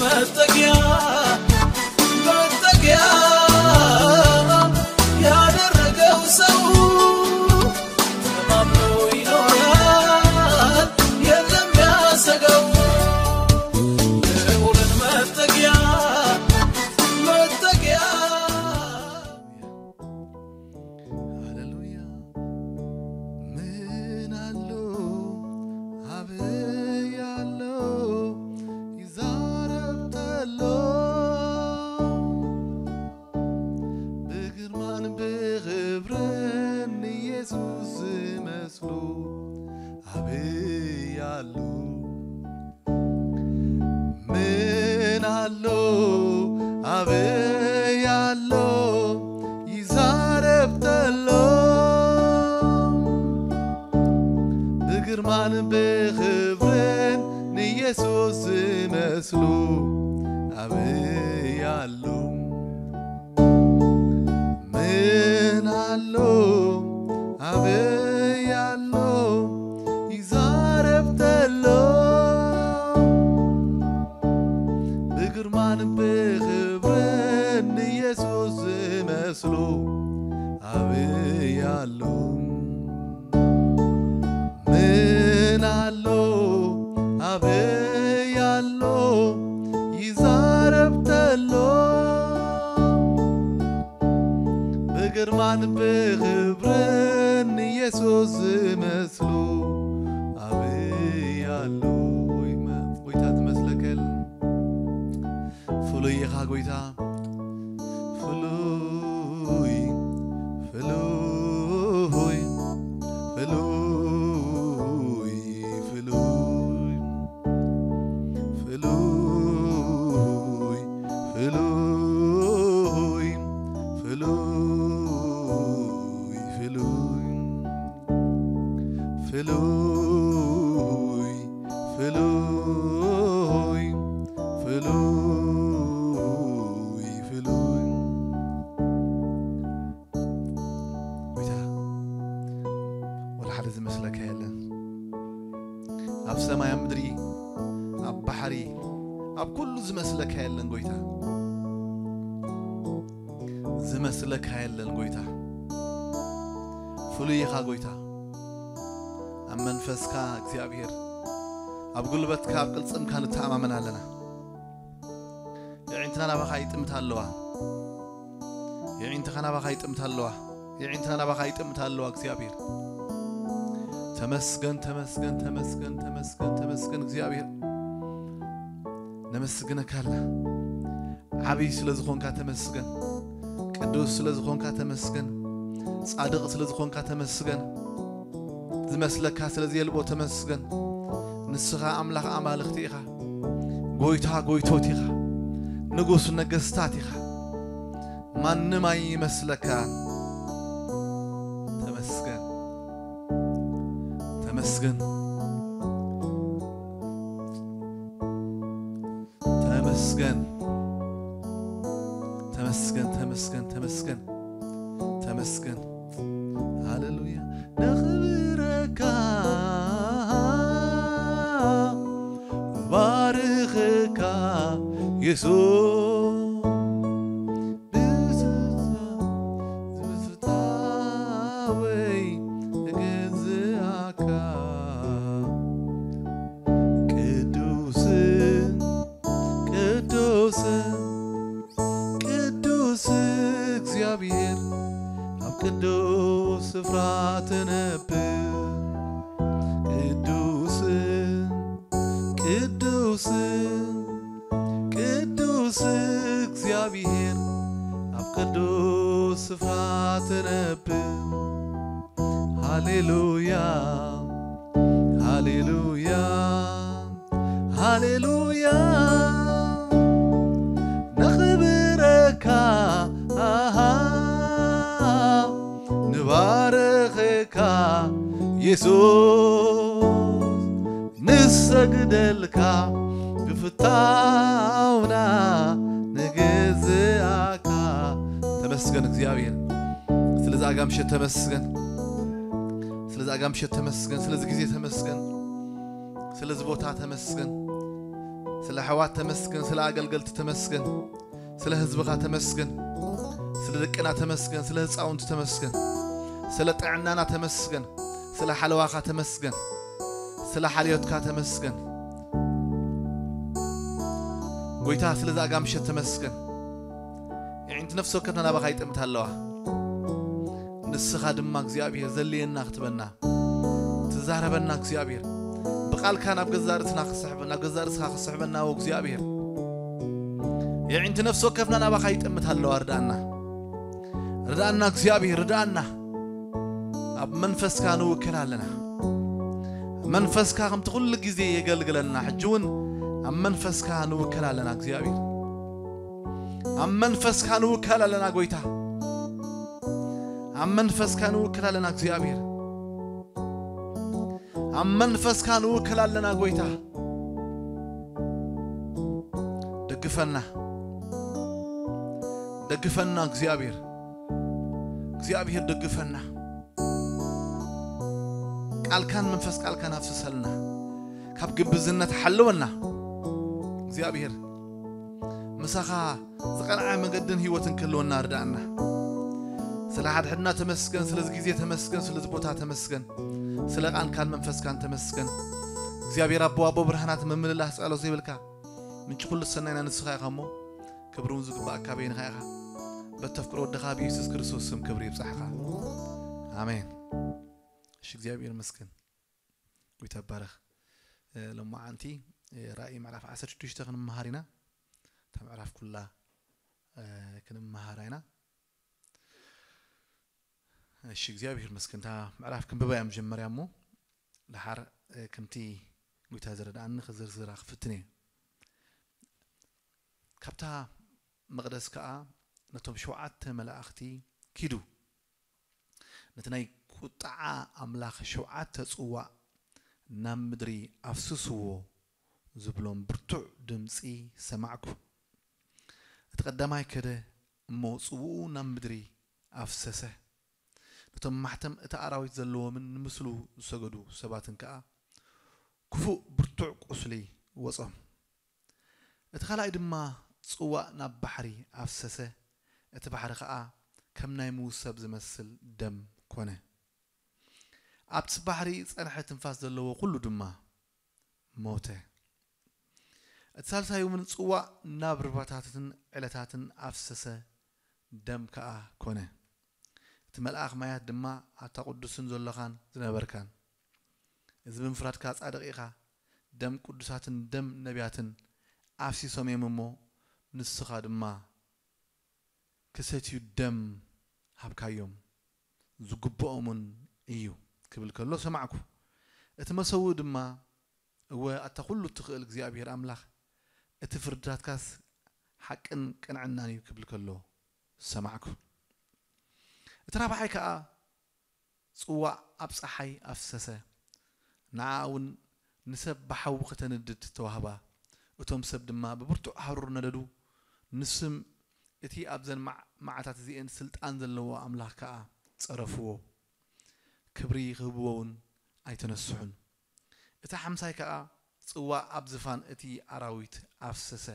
መጠጊያ መጠጊያ ያደረገው ሰው ተማምኖ ይኖራል፣ የለም ያሰጋው። ልዑልን መጠጊያ መጠጊያ። ሃሌሉያ። ምን ኣሎ አበይ ኣሎ ይዛረብ ተሎ፣ ብግርማን ብኽብርን ንየሱስ ዝመስሎ ኣበይ ኣሎ? ምን ኣሎ ኣበይ ኣሎ ይዛረብ ተሎ፣ ብግርማን ብኽብርን ንየሱስ ዝመስሎ ኣበይ ኣሎ? ምን ኣሎ ኣበይ ኣሎ ይዛረብ ተሎ፣ ብግርማን ብኽብርን ንየሱስ ዝመስሎ ኣበይ ኣሎ? ምን ኣሎ ኣበይ ኣሎ ይዛረብ ተሎ፣ ብግርማን ብኽብርን ንየሱስ ዝመስሎ ኣበይ ኣሎ? ወይ መ-፣ ጎይታ ትመስለከል። ፍሉይ ኢኻ ጎይታ፣ ፍሉይ፣ ፍሉይ፣ ፍሉይ፣ ፍሉይ፣ ፍሉይ፣ ፍሉይ፣ ፍሉይ፣ ፍሉይ፣ ፍሉይ፣ ፍሉይ፣ ፍሉይ፣ ፍሉይ። ጎይታ፣ ወላ ሓደ ዝመስለካ የለን። ኣብ ሰማይ፣ ኣብ ምድሪ፣ ኣብ ባሕሪ፣ ኣብ ኩሉ ዝመስለካ የለን ጎይታ። ዝመስለካ የለን ጎይታ። ፍሉይ ኢኻ ጎይታ። ኣብ መንፈስካ እግዚኣብሔር፣ ኣብ ጉልበትካ፣ ኣብ ቅልጽምካ ንተኣማመን ኣለና። የዒንትና ናባኻ ይጥምታ ኣለዋ። የዒንትኻ ናባኻ ይጥምታ ኣለዋ። የዒንትና ናባኻ ይጥምታ ኣለዋ እግዚኣብሔር። ተመስገን፣ ተመስገን፣ ተመስገን፣ ተመስገን፣ ተመስገን እግዚኣብሔር። ነመስግነካ ኣለና። ዓብይ ስለ ዝኾንካ ተመስገን። ቅዱስ ስለ ዝኾንካ ተመስገን። ጻድቕ ስለ ዝኾንካ ተመስገን። ዝመስለካ ስለ ዘየልቦ ተመስገን። ንስኻ ኣምላኽ ኣማልኽቲ ኢኻ። ጎይታ ጎይቶት ኢኻ። ንጉስ ነገስታት ኢኻ። ማንም ኣይመስለካን። ተመስገን። ተመስገን። ተመስገን። ተመስገን፣ ተመስገን፣ ተመስገን። ተመስገን። ሃሌሉያ። ነኽብረካ፣ ባርኽካ የሱስ። ብስሳ ዝብስታወይ እገዝኣካ። ቅዱስን ቅዱስን ቅዱስ እግዚኣብሔር ኣብ ቅዱስ ስፍራ ትነብር። ቅዱስን ቅዱስን ቅዱስ እግዚኣብሔር ኣብ ቅዱስ ስፍራ ትነብር። ሃሌሉያ፣ ሃሌሉያ፣ ሃሌሉያ። ነኽብረካ፣ ኣሃ፣ ንባርኽካ የሱስ፣ ንሰግደልካ ብፍታውና ንግዝኣካ። ተመስገን እግዚኣብሔር፣ ስለዚ ኣጋ ምሸት ተመስገን፣ ስለዚ ኣጋ ምሸት ተመስገን፣ ስለዚ ግዜ ተመስገን፣ ስለዚ ቦታ ተመስገን። ስለ ኣሕዋት ተመስገን፣ ስለ ኣገልገልቲ ተመስገን፣ ስለ ህዝብኻ ተመስገን፣ ስለ ደቅና ተመስገን፣ ስለ ህፃውንቲ ተመስገን፣ ስለ ጥዕናና ተመስገን፣ ስለ ሓለዋኻ ተመስገን፣ ስለ ሓልዮትካ ተመስገን። ጎይታ ስለ ዛጋ ምሸት ተመስገን። የዒንቲ ነፍሲ ወከፍና ናባኻ ይጥምት ኣለዋ። ንስኻ ድማ እግዚኣብሔር ዘልየና ክትበና ትዛረበና እግዚኣብሔር፣ ብቃልካ ናብ ገዛ ርእስና ክስሕበና፣ ናብ ገዛ ርእስኻ ክስሕበና ዎ እግዚኣብሔር። የዒንቲ ነፍሲ ወከፍና ናባኻ ይጥምት ኣለዋ። ርዳኣና፣ ርዳኣና እግዚኣብሔር፣ ርዳኣና። ኣብ መንፈስካ ንውክል ኣለና። መንፈስካ ከምቲ ኩሉ ግዜ የገልግለና፣ ሕጂ እውን ኣብ መንፈስካ ንውክል ኣለና እግዚኣብሔር። ኣብ መንፈስካ ንውከል ኣለና ጎይታ። ኣብ መንፈስካ ንውከል ኣለና እግዚኣብሔር። ኣብ መንፈስካ ንውከል ኣለና ጎይታ። ደግፈና፣ ደግፈና እግዚኣብሔር። እግዚኣብሔር ደግፈና። ቃልካን መንፈስ ቃልካን ኣፍስሰልና። ካብ ግብዝነት ሓልወና እግዚኣብሔር። ምሳኻ ዝቐንዐ መገድን ህይወትን ክህልወና ርዳኣና። ስለ ሓድሕድና ተመስገን፣ ስለዚ ግዜ ተመስገን፣ ስለዚ ቦታ ተመስገን፣ ስለ ቃልካን መንፈስካን ተመስገን። እግዚኣብሔር ኣቦ፣ ኣቦ ብርሃናት፣ ምምልላስ ጸሎት ዘይብልካ ምንጪ ኩሉ ሰናይና ንስኻ ኢኻ እሞ፣ ክብሪ እውን ዝግባእካ በይንኻ ኢኻ። በተፍቅሮ ወድኻ ብየሱስ ክርስቶስ ስም ክብሪ ይብጻሕኻ። ኣሜን። እሺ፣ እግዚኣብሔር ይመስገን። ጎይታ ይባረኽ። እ፣ ሎማዓንቲ፣ እ፣ ራእይ ምዕራፍ ዓሰርተ ሽዱሽተ ክንመሃር ኢና። እታ ምዕራፍ ኩላ፣ እ፣ ክንመሃራ ኢና። እሺ፣ እግዚኣብሔር ይመስገን። እታ ምዕራፍ ክንብባ እያ መጀመርያ እሞ፣ ደሓር፣ እ፣ ከምቲ ጎይታ ዝረድኣኒ ክዝርዝራ ክፍትን እየ። ካብታ መቕደስ ከኣ ነቶም ሸውዓተ መላእኽቲ፣ "ኪዱ፣ ነቲ ናይ ቁጥዓ ኣምላኽ ሸውዓተ ጽዋእ ናብ ምድሪ ኣፍስስዎ" ዝብሎም ብርቱዕ ድምጺ ሰማዕኩ። እቲ ቀዳማይ ከደ እሞ ጽውኡ ናብ ምድሪ ኣፍሰሰ። ነቶም ማሕተም እቲ ኣራዊት ዘለዎምን ንምስሉ ዝሰገዱ ሰባትን ከኣ ክፉእ ብርቱዕ ቁስሊ ወጾም። እቲ ካልኣይ ድማ ጽዋእ ናብ ባሕሪ ኣፍሰሰ። እቲ ባሕሪ ኸኣ ከም ናይ ምዉት ሰብ ዝመስል ደም ኮነ። ኣብቲ ባሕሪ ዝጸንሐ ትንፋስ ዘለዎ ኩሉ ድማ ሞተ። እቲ ሳልሳይ እውን ጽዋእ ናብ ርባታትን ዕለታትን ኣፍሰሰ፣ ደም ከኣ ኮነ። እቲ መልኣኽ ማያት ድማ ኣታ ቅዱስን ዘሎኻን ዝነበርካን፣ እዚ ብምፍራድካ ጻድቕ ኢኻ፣ ደም ቅዱሳትን ደም ነቢያትን ኣፍሲሶም እዮም እሞ፣ ንስኻ ድማ ክሰትዩ ደም ሃብካዮም፣ ዝግብኦምን እዩ ክብል ከሎ ሰማዕኩ። እቲ መሰውእ ድማ፣ እወ ኣታ ኩሉ እትኽእል እግዚኣብሔር ኣምላኽ፣ እቲ ፍርድታትካስ ሓቅን ቅንዕናን እዩ ክብል ከሎ ሰማዕኩ። እቲ ራብዓይ ከኣ ጽዋእ ኣብ ጸሓይ ኣፍሰሰ። ንዓ እውን ንሰብ ብሓዊ ከተንድድ ተዋህባ። እቶም ሰብ ድማ ብብርቱዕ ሃሩር ነደዱ። ንስም እቲ ኣብዘን መዓ-፣ መዓታት እዚኤን ስልጣን ዘለዎ ኣምላኽ ከኣ ጸረፍዎ። ክብሪ ክህብዎ እውን ኣይተነስሑን። እቲ ሓምሳይ ከኣ ጽዋእ ኣብ ዝፋን እቲ ኣራዊት ኣፍሰሰ።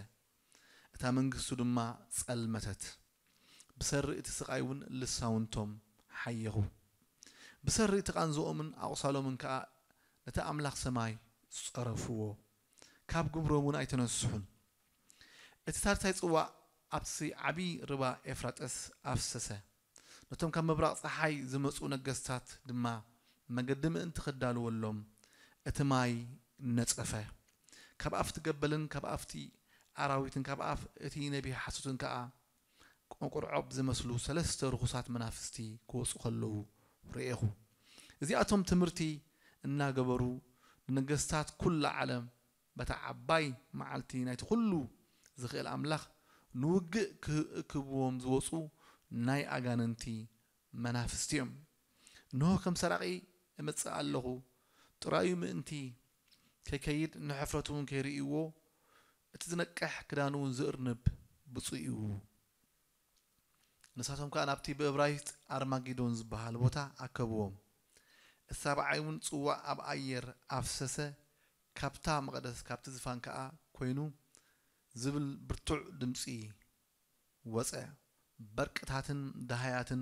እታ መንግስቱ ድማ ጸልመተት። ብሰሪ እቲ ስቓይ እውን ልሳውንቶም ሓየኹ። ብሰሪ እቲ ቃንዝኦምን ኣቑሳሎምን ከኣ ነቲ ኣምላኽ ሰማይ ጸረፍዎ። ካብ ግብሮም እውን ኣይተነስሑን። እቲ ሳልሳይ ጽዋእ ኣብቲ ዓቢ ርባ ኤፍራጠስ ኣፍሰሰ። ነቶም ካብ ምብራቕ ጸሓይ ዝመጹ ነገስታት ድማ መገዲ ምእንቲ ክዳልወሎም እቲ ማይ ነጸፈ። ካብ ኣፍቲ ገበልን ካብ ኣፍቲ ኣራዊትን ካብ ኣፍ እቲ ነቢይ ሓሶትን ከኣ ቆቁርዖብ ዝመስሉ ሰለስተ ርኹሳት መናፍስቲ ክወጹ ከለዉ ርኤኹ። እዚኣቶም ትምህርቲ እናገበሩ ንነገስታት ኩላ ዓለም በታ ዓባይ መዓልቲ ናይቲ ኩሉ ዝኽእል ኣምላኽ ንውግእ ክእክብዎም ዝወጹ ናይ ኣጋንንቲ መናፍስቲ እዮም። እንሆ ከም ሰራቒ እመጽእ ኣለኹ፣ ጥራዩ ምእንቲ ከይከይድ ንሕፍረቱ እውን ከይርእይዎ፣ እቲ ዝነቅሕ ክዳኑ እውን ዝእርንብ ብፁዕ እዩ። ንሳቶም ከኣ ናብቲ ብእብራይስጥ ኣርማጌዶን ዝበሃል ቦታ ኣከብዎም። እቲ ሳብዓይ እውን ጽዋእ ኣብ ኣየር ኣፍሰሰ፣ ካብታ መቕደስ ካብቲ ዝፋን ከኣ ኮይኑ ዝብል ብርቱዕ ድምፂ ወፀ። በርቅታትን ደሃያትን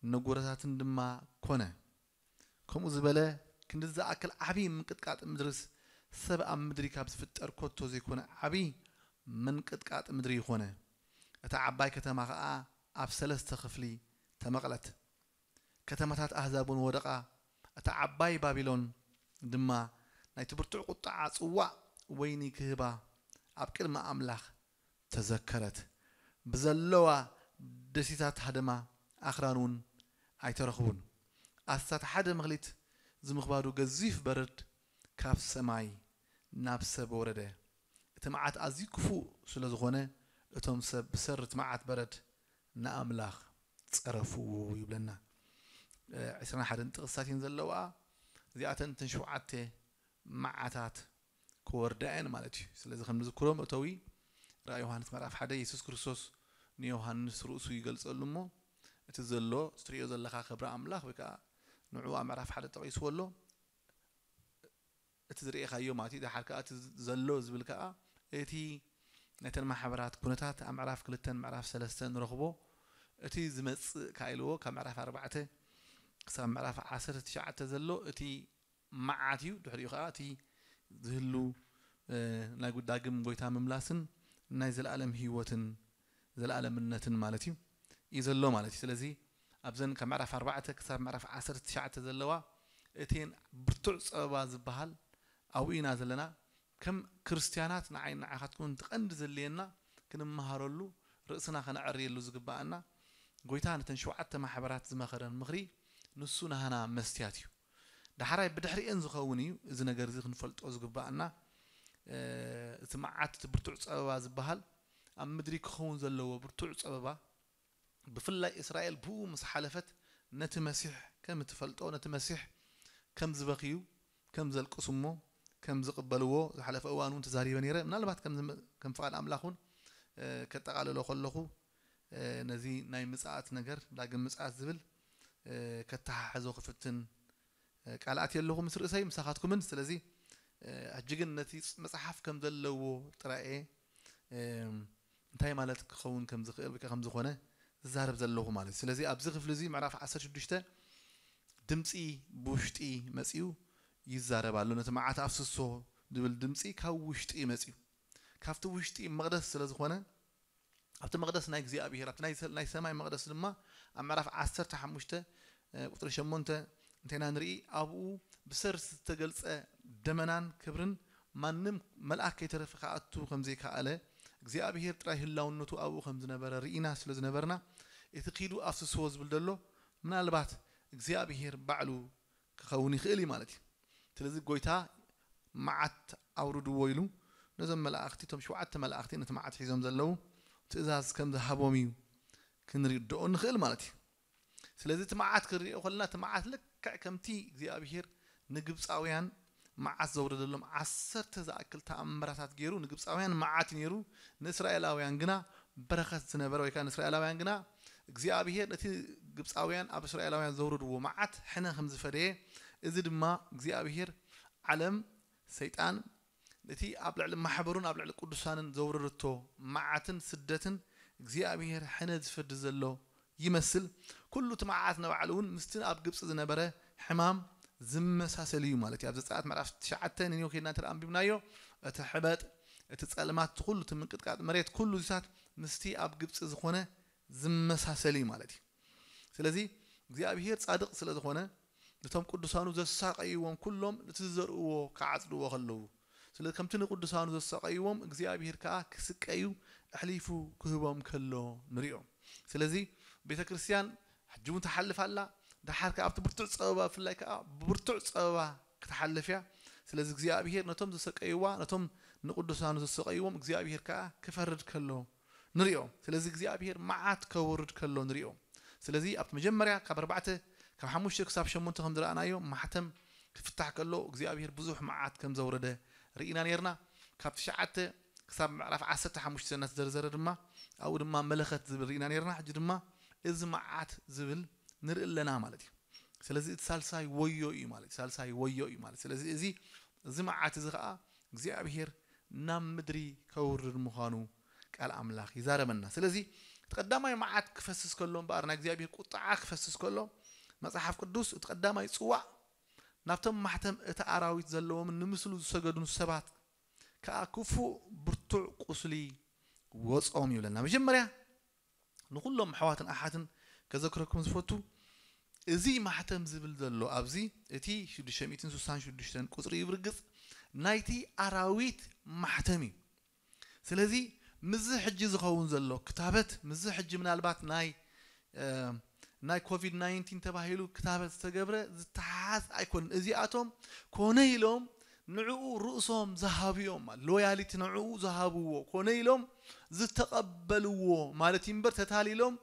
ነጎረታትን ድማ ኮነ። ከምኡ ዝበለ ክንዲ ዝኣክል ዓብዪ ምንቅጥቃጥ ምድርስ ሰብ ኣብ ምድሪ ካብ ዝፍጠር ኮቶ ዘይኮነ ዓብዪ ምንቅጥቃጥ ምድሪ ይኾነ። እታ ዓባይ ከተማ ኸዓ ኣብ ሰለስተ ክፍሊ ተመቕለት። ከተማታት ኣህዛብ እውን ወደቓ። እታ ዓባይ ባቢሎን ድማ ናይቲ ብርቱዕ ቁጥዓ ጽዋእ ወይኒ ክህባ ኣብ ቅድሚ ኣምላኽ ተዘከረት። ብዘለዋ ደሴታት ሃደማ፣ ኣኽራን እውን ኣይተረኽቡን። ኣስታት ሓደ መኽሊት ዝምኽባዱ ገዚፍ በረድ ካብ ሰማይ ናብ ሰብ ወረደ። እቲ መዓት ኣዝዩ ክፉእ ስለ ዝኾነ፣ እቶም ሰብ ብሰሪ እቲ መዓት በረድ ንኣምላኽ ጸረፍዎ ይብለና። እ፣ ዕስራን ሓደን ጥቕስታት እየን ዘለዋ። እዚኣተን እተን ሸውዓተ መዓታት ክወርዳ እየን ማለት እዩ። ስለዚ ከም ንዝክሮ መእተዊ ራእይ ዮሃንስ ምዕራፍ ሓደ፣ የሱስ ክርስቶስ ንዮሃንስ ርእሱ ይገልጸሉ እሞ፣ እቲ ዘሎ፣ እቲ ትርእዮ ዘለኻ ክብሪ ኣምላኽ፣ ወይ ከኣ ንዕኡ ኣብ ምዕራፍ ሓደ ጠቒስዎ ኣሎ። እቲ ዝርእኻዮ ማለት እዩ። ደሓር ከኣ እቲ ዘሎ ዝብል ከኣ እቲ ናይተን ማሕበራት ኩነታት ኣብ ምዕራፍ ክልተን ምዕራፍ ሰለስተን ንረኽቦ። እቲ ዝመጽእ ከኣ ኢልዎ ካብ ምዕራፍ ኣርባዕተ ክሳብ ምዕራፍ ዓሰርተ ትሽዓተ ዘሎ እቲ መዓት እዩ። ድሕሪኡ ከኣ እቲ ዝህሉ፣ እ፣ ናይ ጉ-፣ ዳግም ጎይታ ምምላስን ናይ ዘለኣለም ህይወትን ዘለኣለምነትን ማለት እዩ፣ እዩ ዘሎ ማለት እዩ። ስለዚ ኣብዘን ካብ ምዕራፍ ኣርባዕተ ክሳብ ምዕራፍ ዓሰርተ ትሽዓተ ዘለዋ እተን ብርቱዕ ጸበባ ዝበሃል ኣብኡ ኢና ዘለና። ከም ክርስትያናት ንዓይ ንዓኻትኩምን እቲ ቀንዲ ዘድልየና ክንመሃረሉ፣ ርእስና ከነዕርየሉ ዝግብኣና፣ ጎይታ ነተን ሸውዓተ ማሕበራት ዝመኸረን ምኽሪ ንሱ ናህና መስትያት እዩ። ዳሕራይ ብድሕሪኤን ዝኸውን እዩ እዚ ነገር እዚ ክንፈልጦ ዝግብኣና። እ፣ እቲ መዓት፣ እቲ ብርቱዕ ጸበባ ዝበሃል ኣብ ምድሪ ክኸውን ዘለዎ ብርቱዕ ጸበባ፣ ብፍላይ እስራኤል ብኡ ምስ ሓለፈት ነቲ መሲሕ ከም እትፈልጦ፣ ነቲ መሲሕ ከም ዝበኽዩ፣ ከም ዘልቅሱ እሞ ከም ዝቕበልዎ ዝሓለፈ እዋን እውን ተዛሪበ ነይረ። ምናልባት ከም ዝም-፣ ከም ፍቓድ ኣምላኽ እውን፣ እ፣ ከጠቓልሎ ከለኹ፣ እ፣ ነዚ ናይ ምጽኣት ነገር፣ ዳግም ምጽኣት ዝብል፣ እ፣ ከተሓሕዞ ክፍትን፣ እ፣ ቃል ኣትየ ኣለኹ ምስ ርእሰይ ምሳኻትኩምን። ስለዚ፣ እ፣ ሕጂ ግን ነቲ ጽ-፣ መጽሓፍ ከም ዘለዎ ጥራይ እየ፣ እም፣ እንታይ ማለት ክኸውን ከም ዝኽእል ወይ ከ ከም ዝኾነ ዝዛረብ ዘለኹ ማለት እዩ። ስለዚ ኣብዚ ክፍሊ እዚ ምዕራፍ ዓሰርተ ሽዱሽተ ድምጺ ብውሽጢ መጺኡ ይዛረብ ኣሎ። ነቲ መዓት ኣፍስሶ ዝብል ድምጺ ካብ ውሽጢ መጺኡ፣ ካብቲ ውሽጢ መቕደስ ስለ ዝኾነ፣ ኣብቲ መቕደስ ናይ እግዚኣብሔር፣ ኣብቲ ናይ ሰ-፣ ናይ ሰማይ መቕደስ ድማ ኣብ ምዕራፍ ዓሰርተ ሓሙሽተ፣ እ፣ ቁጽሪ ሸሞንተ እንተና ንርኢ፣ ኣብኡ ብሰር ዝተገልጸ ደመናን ክብርን ማንም መልኣክ ከይተረፈ ክኣቱ ከም ዘይከኣለ፣ እግዚኣብሔር ጥራይ ህላውነቱ ኣብኡ ከም ዝነበረ ርኢና ስለ ዝነበርና፣ እቲ ኪዱ ኣፍስስዎ ዝብል ዘሎ ምናልባት እግዚኣብሔር ባዕሉ ክኸውን ይኽእል እዩ ማለት እዩ። ስለዚ ጎይታ መዓት ኣውርድዎ ኢሉ ነዞም መላእኽቲ፣ እቶም ሸውዓተ መላእኽቲ ነቲ መዓት ሒዞም ዘለዉ ትእዛዝ ከም ዝሃቦም እዩ ክንርድኦ ንኽእል ማለት እዩ። ስለዚ እቲ መዓት ክንሪኦ ከለና፣ እቲ መዓት ልክዕ ከምቲ እግዚኣብሔር ንግብፃውያን መዓት ዘውረደሎም ዓሰርተ ዝኣክል ተኣምራታት ገይሩ፣ ንግብፃውያን መዓት እዩ ነይሩ፣ ንእስራኤላውያን ግና በረኸት ዝነበረ፣ ወይ ከዓ ንእስራኤላውያን ግና እግዚኣብሔር ነቲ ግብፃውያን ኣብ እስራኤላውያን ዘውረድዎ መዓት ሕነ ከም ዝፈደየ፣ እዚ ድማ እግዚኣብሔር ዓለም፣ ሰይጣን፣ ነቲ ኣብ ልዕሊ ማሕበሩን ኣብ ልዕሊ ቅዱሳንን ዘውረደቶ መዓትን ስደትን እግዚኣብሔር ሕነ ዝፈዲ ዘሎ ይመስል። ኩሉ እቲ መዓት ንባዕሉ እውን ምስቲ ኣብ ግብፂ ዝነበረ ሕማም ዝመሳሰል እዩ ማለት እዩ። ኣብ ዘጸኣት ምዕራፍ ትሽዓተ ንኔው ከይድና እንተ ደኣ ኣንቢብናዮ፣ እቲ ሕበጥ፣ እቲ ጸልማት፣ እቲ ኩሉ፣ እቲ ምንቅጥቃጥ መሬት፣ ኩሉ እዚታት ምስቲ ኣብ ግብፂ ዝኾነ ዝመሳሰል እዩ ማለት እዩ። ስለዚ እግዚኣብሔር ጻድቕ ስለ ዝኾነ፣ ነቶም ቅዱሳኑ ዘሳቐይዎም ኩሎም ነቲ ዝዘርእዎ ክዓጽድዎ ከለዉ፣ ስለዚ ከምቲ ንቅዱሳኑ ዘሳቐይዎም እግዚኣብሔር ከኣ ክስቀዩ ኣሕሊፉ ክህቦም ከሎ ንሪኦ። ስለዚ ቤተ ክርስቲያን ሕጂ እውን ትሓልፍ ኣላ። ደሓር ከኣ ኣብቲ ብርቱዕ ጸበባ፣ ብፍላይ ከኣ ብብርቱዕ ጸበባ ክትሓልፍ እያ። ስለዚ እግዚኣብሔር ነቶም ዘሰቀይዋ፣ ነቶም ንቅዱሳኑ ዘሰቀይዎም እግዚኣብሔር ከኣ ክፈርድ ከሎ ንሪኦ። ስለዚ እግዚኣብሔር መዓት ከውርድ ከሎ ንሪኦ። ስለዚ ኣብቲ መጀመርያ ካብ ኣርባዕተ፣ ካብ ሓሙሽተ ክሳብ ሸሞንተ ከም ዝረኣናዮ ማሕተም ክፍታሕ ከሎ እግዚኣብሔር ብዙሕ መዓት ከም ዘውረደ ርኢና ነርና። ካብ ትሽዓተ ክሳብ ምዕራፍ ዓሰርተ ሓሙሽተ እናተዘርዘረ ድማ ኣብኡ ድማ መለኸት ዝብል ርኢና ነርና። ሕጂ ድማ እዚ መዓት ዝብል ንርኢ ኣለና ማለት እዩ። ስለዚ እቲ ሳልሳይ ወዮ እዩ ማለት እዩ። ሳልሳይ ወዮ እዩ ማለት። ስለዚ እዚ፣ እዚ መዓት እዚ ኸዓ እግዚኣብሔር ናብ ምድሪ ከውርድ ምዃኑ ቃል ኣምላኽ ይዛረበና። ስለዚ እቲ ቀዳማይ መዓት ክፈስስ ከሎ እምበኣር፣ ናይ እግዚኣብሔር ቁጥዓ ክፈስስ ከሎ፣ መጽሓፍ ቅዱስ እቲ ቀዳማይ ጽዋእ ናብቶም ማሕተም እቲ ኣራዊት ዘለዎምን ንምስሉ ዝሰገዱን ሰባት ከኣ ክፉእ ብርቱዕ ቁስሊ ወጾም ይብለና። መጀመርያ ንኹሎም ኣሕዋትን ኣሓትን ከዘክረኩም ዝፈቱ፣ እዚ ማሕተም ዝብል ዘሎ ኣብዚ፣ እቲ ሽዱሽተ ሚእትን ስሳን ሽዱሽተን ቁጽሪ እዩ ብርግጽ፣ ናይቲ ኣራዊት ማሕተም እዩ። ስለዚ ምስዚ ሕጂ ዝኸውን ዘሎ ክታበት፣ ምስዚ ሕጂ ምናልባት ናይ ናይ ኮቪድ ናይንቲን ተባሂሉ ክታበት ዝተገብረ ዝተሓዝ ኣይኮነን። እዚኣቶም ኮነ ኢሎም ንዕኡ ርእሶም ዝሃብዮም፣ ሎያሊቲ ንዕኡ ዝሃብዎ፣ ኮነ ኢሎም ዝተቐበልዎ ማለት እዩ እምበር፣ ተታሊሎም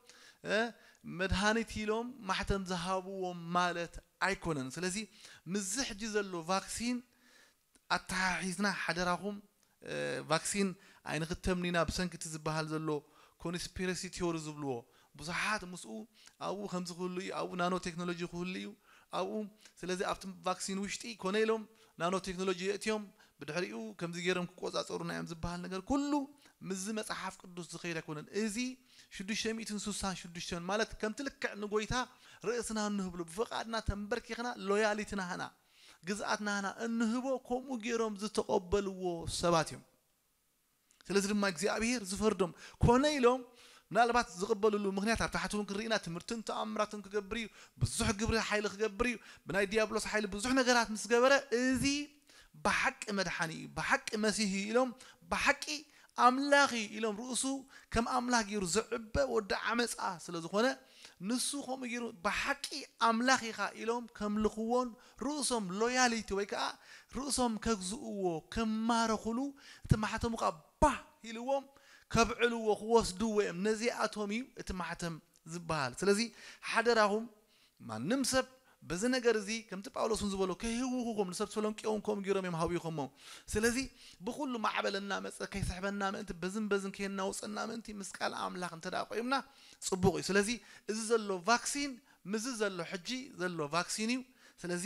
መድሃኒት ኢሎም ማሕተም ዝሃብዎም ማለት ኣይኮነን። ስለዚ ምስዚ ሕጂ ዘሎ ቫክሲን ኣተሓሒዝና ሓደራኹም ቫክሲን ኣይንኽተምን ኢና ብሰንኪ እቲ ዝበሃል ዘሎ ኮንስፒረሲ ቲዮሪ ዝብልዎ፣ ብዙሓት ምስኡ ኣብኡ ከምዚ ክህሉ እዩ፣ ኣብኡ ናኖ ቴክኖሎጂ ክህሉ እዩ፣ ኣብኡ። ስለዚ ኣብቲ ቫክሲን ውሽጢ ኮነ ኢሎም ናኖ ቴክኖሎጂ የእትዮም፣ ብድሕሪኡ ከምዚ ገይሮም ክቆጻጸሩና እዮም ዝበሃል ነገር ኩሉ ምስዚ መጽሓፍ ቅዱስ ዝኸይድ ኣይኮነን። እዚ ሽዱሽተ ሚእትን ስሳን ሽዱሽተን ማለት ከምቲ ልክዕ ንጎይታ ርእስና እንህብሉ ብፍቓድና ተንበርኪኽና ሎያሊቲ ናህና ግዝኣት ናህና እንህቦ ከምኡ ገይሮም ዝተቐበልዎ ሰባት እዮም። ስለዚ ድማ እግዚኣብሔር ዝፈርዶም ኮነ ኢሎም ምናልባት ዝቕበልሉ ምክንያት ኣብ ታሕቲ እውን ክንርኢና ትምህርትን ተኣምራትን ክገብር እዩ። ብዙሕ ግብሪ ሓይሊ ክገብር እዩ። ብናይ ዲያብሎስ ሓይሊ ብዙሕ ነገራት ምስ ገበረ እዚ ብሓቂ መድሓኒ እዩ፣ ብሓቂ መሲህ እዩ ኢሎም ብሓቂ ኣምላኽ እዩ ኢሎም ርእሱ ከም ኣምላኽ ገይሩ ዝዕበ ወዲ ዓመፃ ስለ ዝኾነ ንሱ ከምኡ ገይሩ ብሓቂ ኣምላኽ ኢኻ ኢሎም ከምልኽዎን ርእሶም ሎያሊቲ ወይ ከዓ ርእሶም ከግዝእዎ ከማረኹሉ እቲ ማሕተሙ ከዓ ባህ ኢልዎም ከብዕልዎ ክወስድዎ እዮም። ነዚኣቶም እዩ እቲ ማሕተም ዝበሃል። ስለዚ ሓደራኹም ማንም ሰብ በዚ ነገር እዚ ከምቲ ጳውሎስ እውን ዝበሎ ከይህውኹኹም ንሰብ ተሰሎንቄ እውን ከምኡ ገይሮም እዮም ሃዊኾሞ። ስለዚ ብኩሉ ማዕበል እናመፀ ከይስሕበና ምእንቲ በዝን በዝን ከየናውፀና ምእንቲ ምስ ቃል ኣምላኽ እንተ ደኣ ቆይምና ፅቡቕ እዩ። ስለዚ እዚ ዘሎ ቫክሲን ምስዚ ዘሎ ሕጂ ዘሎ ቫክሲን እዩ። ስለዚ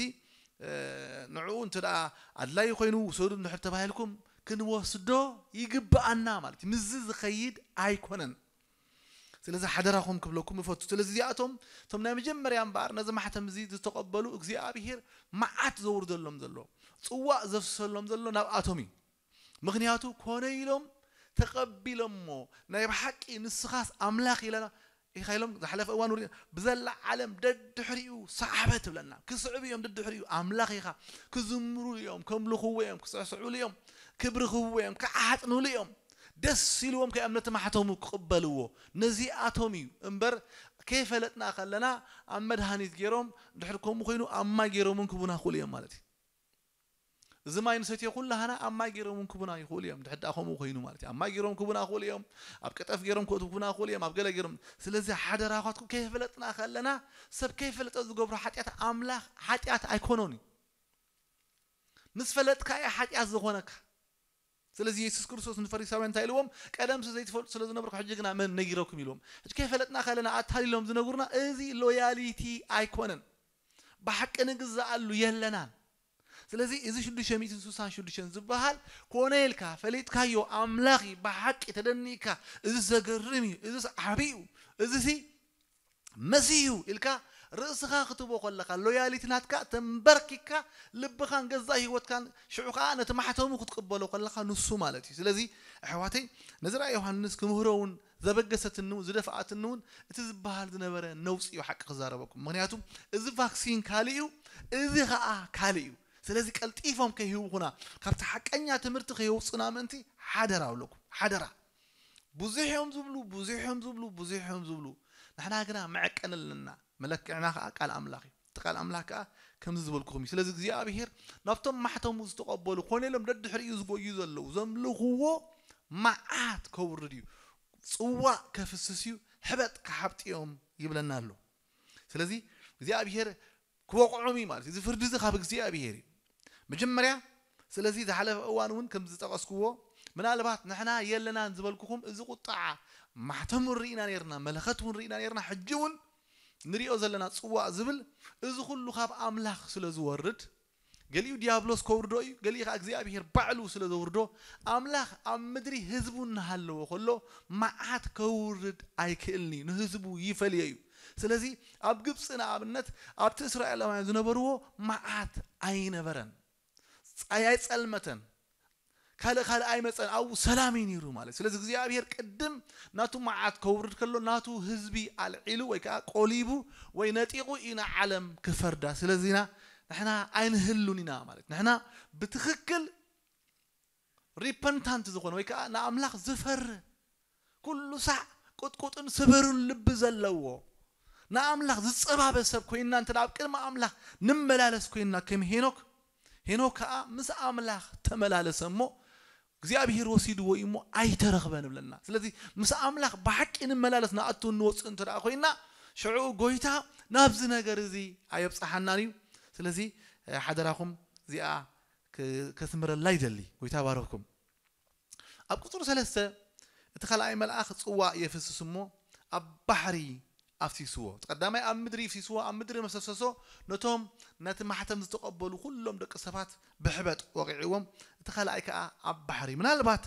ንዕኡ እንተ ደኣ ኣድላዪ ኮይኑ ውሰዱ እንድሕር ተባሂልኩም ክንወስዶ ይግብኣና ማለት እዩ። ምስዚ ዝኸይድ ኣይኮነን። ስለዚ ሓደራኹም ክብለኩም እፈቱ። ስለዚ እዚኣቶም እቶም ናይ መጀመርያ እምበኣር ነዚ ማሕተም እዚ ዝተቐበሉ እግዚኣብሔር መዓት ዘውርደሎም ዘሎ ፅዋእ ዘፍስሰሎም ዘሎ ናብኣቶም እዩ። ምክንያቱ ኮነ ኢሎም ተቐቢሎሞ ናይ ብሓቂ ንስኻስ ኣምላኽ ኢለና ኢኻ ኢሎም ዝሓለፈ እዋን ውሪ ብዘላ ዓለም ደድሕሪኡ ሰዓበ ትብለና። ክስዕቡ እዮም ደድሕሪኡ ኣምላኽ ኢኻ ክዝምሩ እዮም ከምልኽዎ እዮም ክስዕስዑሉ እዮም ክብሪ ክህብዎ እዮም ክዓጥኑሉ እዮም ደስ ኢልዎም ከይ እምነት ማሕተሙ ክቕበልዎ ነዚኣቶም እዩ እምበር ከይፈለጥና ከለና ኣብ መድሃኒት ገይሮም ድሕር ከምኡ ኮይኑ ኣብ ማይ ገይሮም እውን ክቡና ክእሉ እዮም ማለት እዩ። እዚ ማይ ንሰትዮ ኩላህና ኣብ ማይ ገይሮም እውን ክቡና ይኽእሉ እዮም። ድሕር ደኣ ከምኡ ኮይኑ ማለት እዩ። ኣብ ማይ ገይሮም ክቡና ይኽእሉ እዮም። ኣብ ቀጠፍ ገይሮም ክቡና ይኽእሉ እዮም። ኣብ ገለ ገይሮም ስለዚ ሓደራኳትኩም ከይፈለጥና ከለና ሰብ ከይፈለጠ ዝገብሮ ሓጢኣት ኣምላኽ ሓጢኣት ኣይኮኖን እዩ። ምስ ፈለጥካ እዩ ሓጢኣት ዝኾነካ። ስለዚ የሱስ ክርስቶስ ንፈሪሳውያን እንታይ ኢልዎም? ቀደም ዘይትፈልጡ ስለ ዝነበርኩ ሕጂ ግና መን ነጊረኩም ኢልዎም። ሕጂ ከይፈለጥና ከለና ኣታሊሎም ዝነግሩና እዚ ሎያሊቲ ኣይኮነን። ብሓቂ ንግዛኣሉ የለናን። ስለዚ እዚ ሽዱሽተ ሚእትን ስሳን ሽዱሽተን ዝበሃል ኮነ ኢልካ ፈሊጥካዮ ኣምላኽ እዩ ብሓቂ ተደኒቕካ እዚ ዘገርም እዩ እዚስ ዓብዩ እዚሲ መሲህ እዩ ኢልካ ርእስኻ ክትቦ ከለኻ ሎያሊቲ ናትካ ተንበርኪካ ልብኻን ገዛእ ህይወትካን ሽዑ ከዓ ነቲ ማሕተሙ ክትቅበሎ ከለኻ ንሱ ማለት እዩ። ስለዚ ኣሕዋተይ ነዚ ራእይ ዮሃንስ ክምህሮ እውን ዘበገሰትኒ እውን ዝደፍኣትኒ እውን እቲ ዝበሃል ዝነበረ ነውፂ እዩ ሓቂ ክዛረበኩም። ምክንያቱ እዚ ቫክሲን ካልእ እዩ፣ እዚ ከዓ ካልእ እዩ። ስለዚ ቀልጢፎም ከይህውኹና ካብቲ ሓቀኛ ትምህርቲ ከየውፅና ምእንቲ ሓደራ ኣለኩም ሓደራ። ብዙሕ እዮም ዝብሉ ብዙሕ እዮም ዝብሉ ብዙሕ እዮም ዝብሉ። ንሕና ግና መዐቀኒ ኣለና። መለክዕና ከዓ ቃል ኣምላኽ እዩ። እቲ ቃል ኣምላኽ ከዓ ከምዚ ዝበልኩኹም እዩ። ስለዚ እግዚኣብሄር ናብቶም ማሕተሙ ዝተቐበሉ ኮነ ኢሎም ደድሕሪኡ ዝጎዩ ዘለዉ ዘምልኽዎ መዓት ከውርድ እዩ። ፅዋእ ከፍስስ እዩ። ሕበጥ ክሓብጥዮም ይብለና ኣሎ። ስለዚ እግዚኣብሄር ክወቕዖም እዩ ማለት እዩ። እዚ ፍርዲ እዚ ካብ እግዚኣብሄር እዩ። መጀመርያ ስለዚ ዝሓለፈ እዋን እውን ከም ዝጠቐስክዎ ምናልባት ንሕና የለናን ዝበልኩኹም እዚ ቁጣዓ ማሕተም እውን ርኢና ነርና መለኸት እውን ርኢና ነርና ሕጂ እውን ንሪኦ ዘለና ፅዋእ ዝብል እዚ ኩሉ ካብ ኣምላኽ ስለ ዝወርድ ገሊኡ ዲያብሎስ ከውርዶ እዩ፣ ገሊኡ ከዓ እግዚኣብሔር ባዕሉ ስለ ዘውርዶ፣ ኣምላኽ ኣብ ምድሪ ህዝቡ እናሃለዎ ከሎ መዓት ከውርድ ኣይክእልን እዩ፣ ንህዝቡ ይፈልዮ እዩ። ስለዚ ኣብ ግብፂ ንኣብነት ኣብቲ እስራኤላውያን ዝነበርዎ መዓት ኣይነበረን፣ ፃይ ኣይፀልመተን፣ ካልእ ካልእ ኣይመፀን፣ ኣብኡ ሰላም እዩ ነይሩ ማለት እዩ። ስለዚ እግዚኣብሔር ቅድም ናቱ መዓት ከውርድ ከሎ ናቱ ህዝቢ ኣልዒሉ ወይ ከዓ ቆሊቡ ወይ ነጢቑ እዩ ንዓለም ክፈርዳ። ስለዚና ንሕና ኣይንህሉን ኢና ማለት ንሕና ብትኽክል ሪፐንታንት ዝኾነ ወይ ከዓ ንኣምላኽ ዝፈርህ ኩሉ ሳዕ ቁጥቁጥን ስብርን ልቢ ዘለዎ ንኣምላኽ ዝጸባበ ሰብ ኮይንና እንተ ኣብ ቅድሚ ኣምላኽ ንመላለስ ኮይንና ከም ሄኖክ ሄኖክ ከዓ ምስ ኣምላኽ ተመላለሰ እሞ እግዚኣብሔር ወሲድዎ እዩ እሞ ኣይተረኽበን እብለና። ስለዚ ምስ ኣምላኽ ብሓቂ ንመላለስ ንኣቱ እንወፅእ እንተ ደኣ ኮይንና ሽዑ ጎይታ ናብዚ ነገር እዚ ኣየብፅሓናን እዩ። ስለዚ ሓደራኹም እዚኣ ከስምረላ ይደሊ። ጎይታ ባረኩም። ኣብ ቁፅሪ ሰለስተ እቲ ካልኣይ መልኣኽ ፅዋእ የፍስስ እሞ ኣብ ባሕሪ ኣፍሲስዎ። እቲ ቀዳማይ ኣብ ምድሪ ይፍሲስዎ፣ ኣብ ምድሪ መሰሰሶ ነቶም ነቲ ማሕተም ዝተቐበሉ ኩሎም ደቂ ሰባት ብሕበጥ ወቂዕዎም፣ እቲ ካልኣይ ከዓ ኣብ ባሕሪ። ምናልባት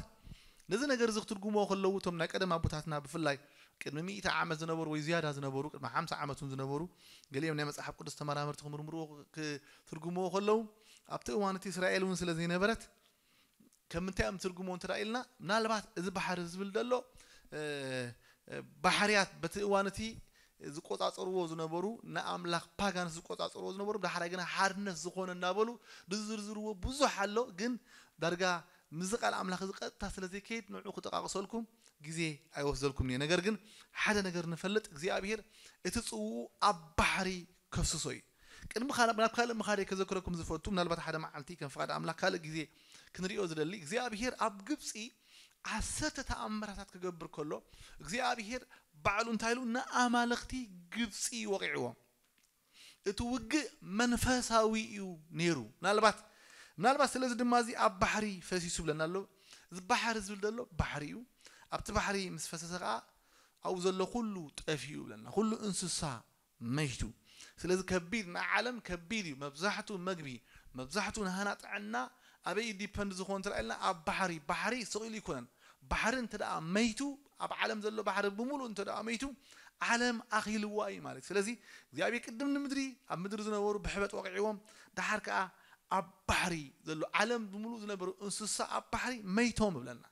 ነዚ ነገር እዚ ክትርጉምዎ ከለዉ እቶም ናይ ቀደም ኣቦታትና ብፍላይ ቅድሚ ሚእቲ ዓመት ዝነበሩ ወይ ዝያዳ ዝነበሩ ቅድሚ ሓምሳ ዓመት እውን ዝነበሩ ገሊኦም ናይ መፅሓፍ ቅዱስ ተመራመርቲ ክምርምርዎ ክትርጉምዎ ከለዉ ኣብቲ እዋን እቲ እስራኤል እውን ስለ ዘይነበረት ከም ምንታይ እዮም ትርጉሞ እንተ ኢልና ምናልባት እዚ ባሕሪ ዝብል ዘሎ ባሕርያት በቲ እዋን እቲ ዝቆፃፀርዎ ዝነበሩ ንኣምላኽ ፓጋንስ ዝቆፃፀርዎ ዝነበሩ ዳሕራይ ግና ሓርነት ዝኾነ እናበሉ ዝዝርዝርዎ ብዙሕ ኣሎ። ግን ዳርጋ ምዚ ቃል ኣምላኽ እዚ ቀጥታ ስለ ዘይከይድ ንዑ ክጠቃቅሰልኩም ግዜ ኣይወስደልኩም እየ። ነገር ግን ሓደ ነገር ንፈልጥ እግዚኣብሔር እቲ ፅውኡ ኣብ ባሕሪ ከፍስሶ እዩ። ቅድሚ ናብ ካልእ ምኻደይ ከዘክረኩም ዝፈቱ ምናልባት ሓደ መዓልቲ ከም ፍቓድ ኣምላኽ ካልእ ግዜ ክንሪኦ ዝደሊ እግዚኣብሔር ኣብ ግብፂ ዓሰርተ ተኣምራታት ክገብር ከሎ እግዚኣብሔር ባዕሉ እንታይ ኢሉ ንኣማልኽቲ ግብፂ ወቂዕዎም። እቲ ውግእ መንፈሳዊ እዩ ነይሩ። ምናልባት ምናልባት ስለዚ ድማ እዚ ኣብ ባሕሪ ፈሲሱ ብለና ኣሎ። እዚ ባሕሪ ዝብል ዘሎ ባሕሪ እዩ። ኣብቲ ባሕሪ ምስ ፈሰሰ ከዓ ኣብኡ ዘሎ ኩሉ ጠፊኡ ብለና። ኩሉ እንስሳ መይቱ። ስለዚ ከቢድ ንዓለም ከቢድ እዩ። መብዛሕቱ መግቢ መብዛሕቱ ንሃና ጥዕና ኣበይ ዲፐንድ ዝኾን እንተ ኢልና ኣብ ባሕሪ። ባሕሪ ስቕ ኢሉ ይኮነን። ባሕሪ እንተ ደኣ መይቱ ኣብ ዓለም ዘሎ ባሕሪ ብምሉእ እንተ ደኣ መይቱ ዓለም ኣኺልዋ እዩ ማለት። ስለዚ እግዚኣብሔር ቅድም ንምድሪ ኣብ ምድሪ ዝነበሩ ብሕበጥ ወቂዕዎም ደሓር ከዓ ኣብ ባሕሪ ዘሎ ዓለም ብምሉእ ዝነበሩ እንስሳ ኣብ ባሕሪ መይቶም እብለና።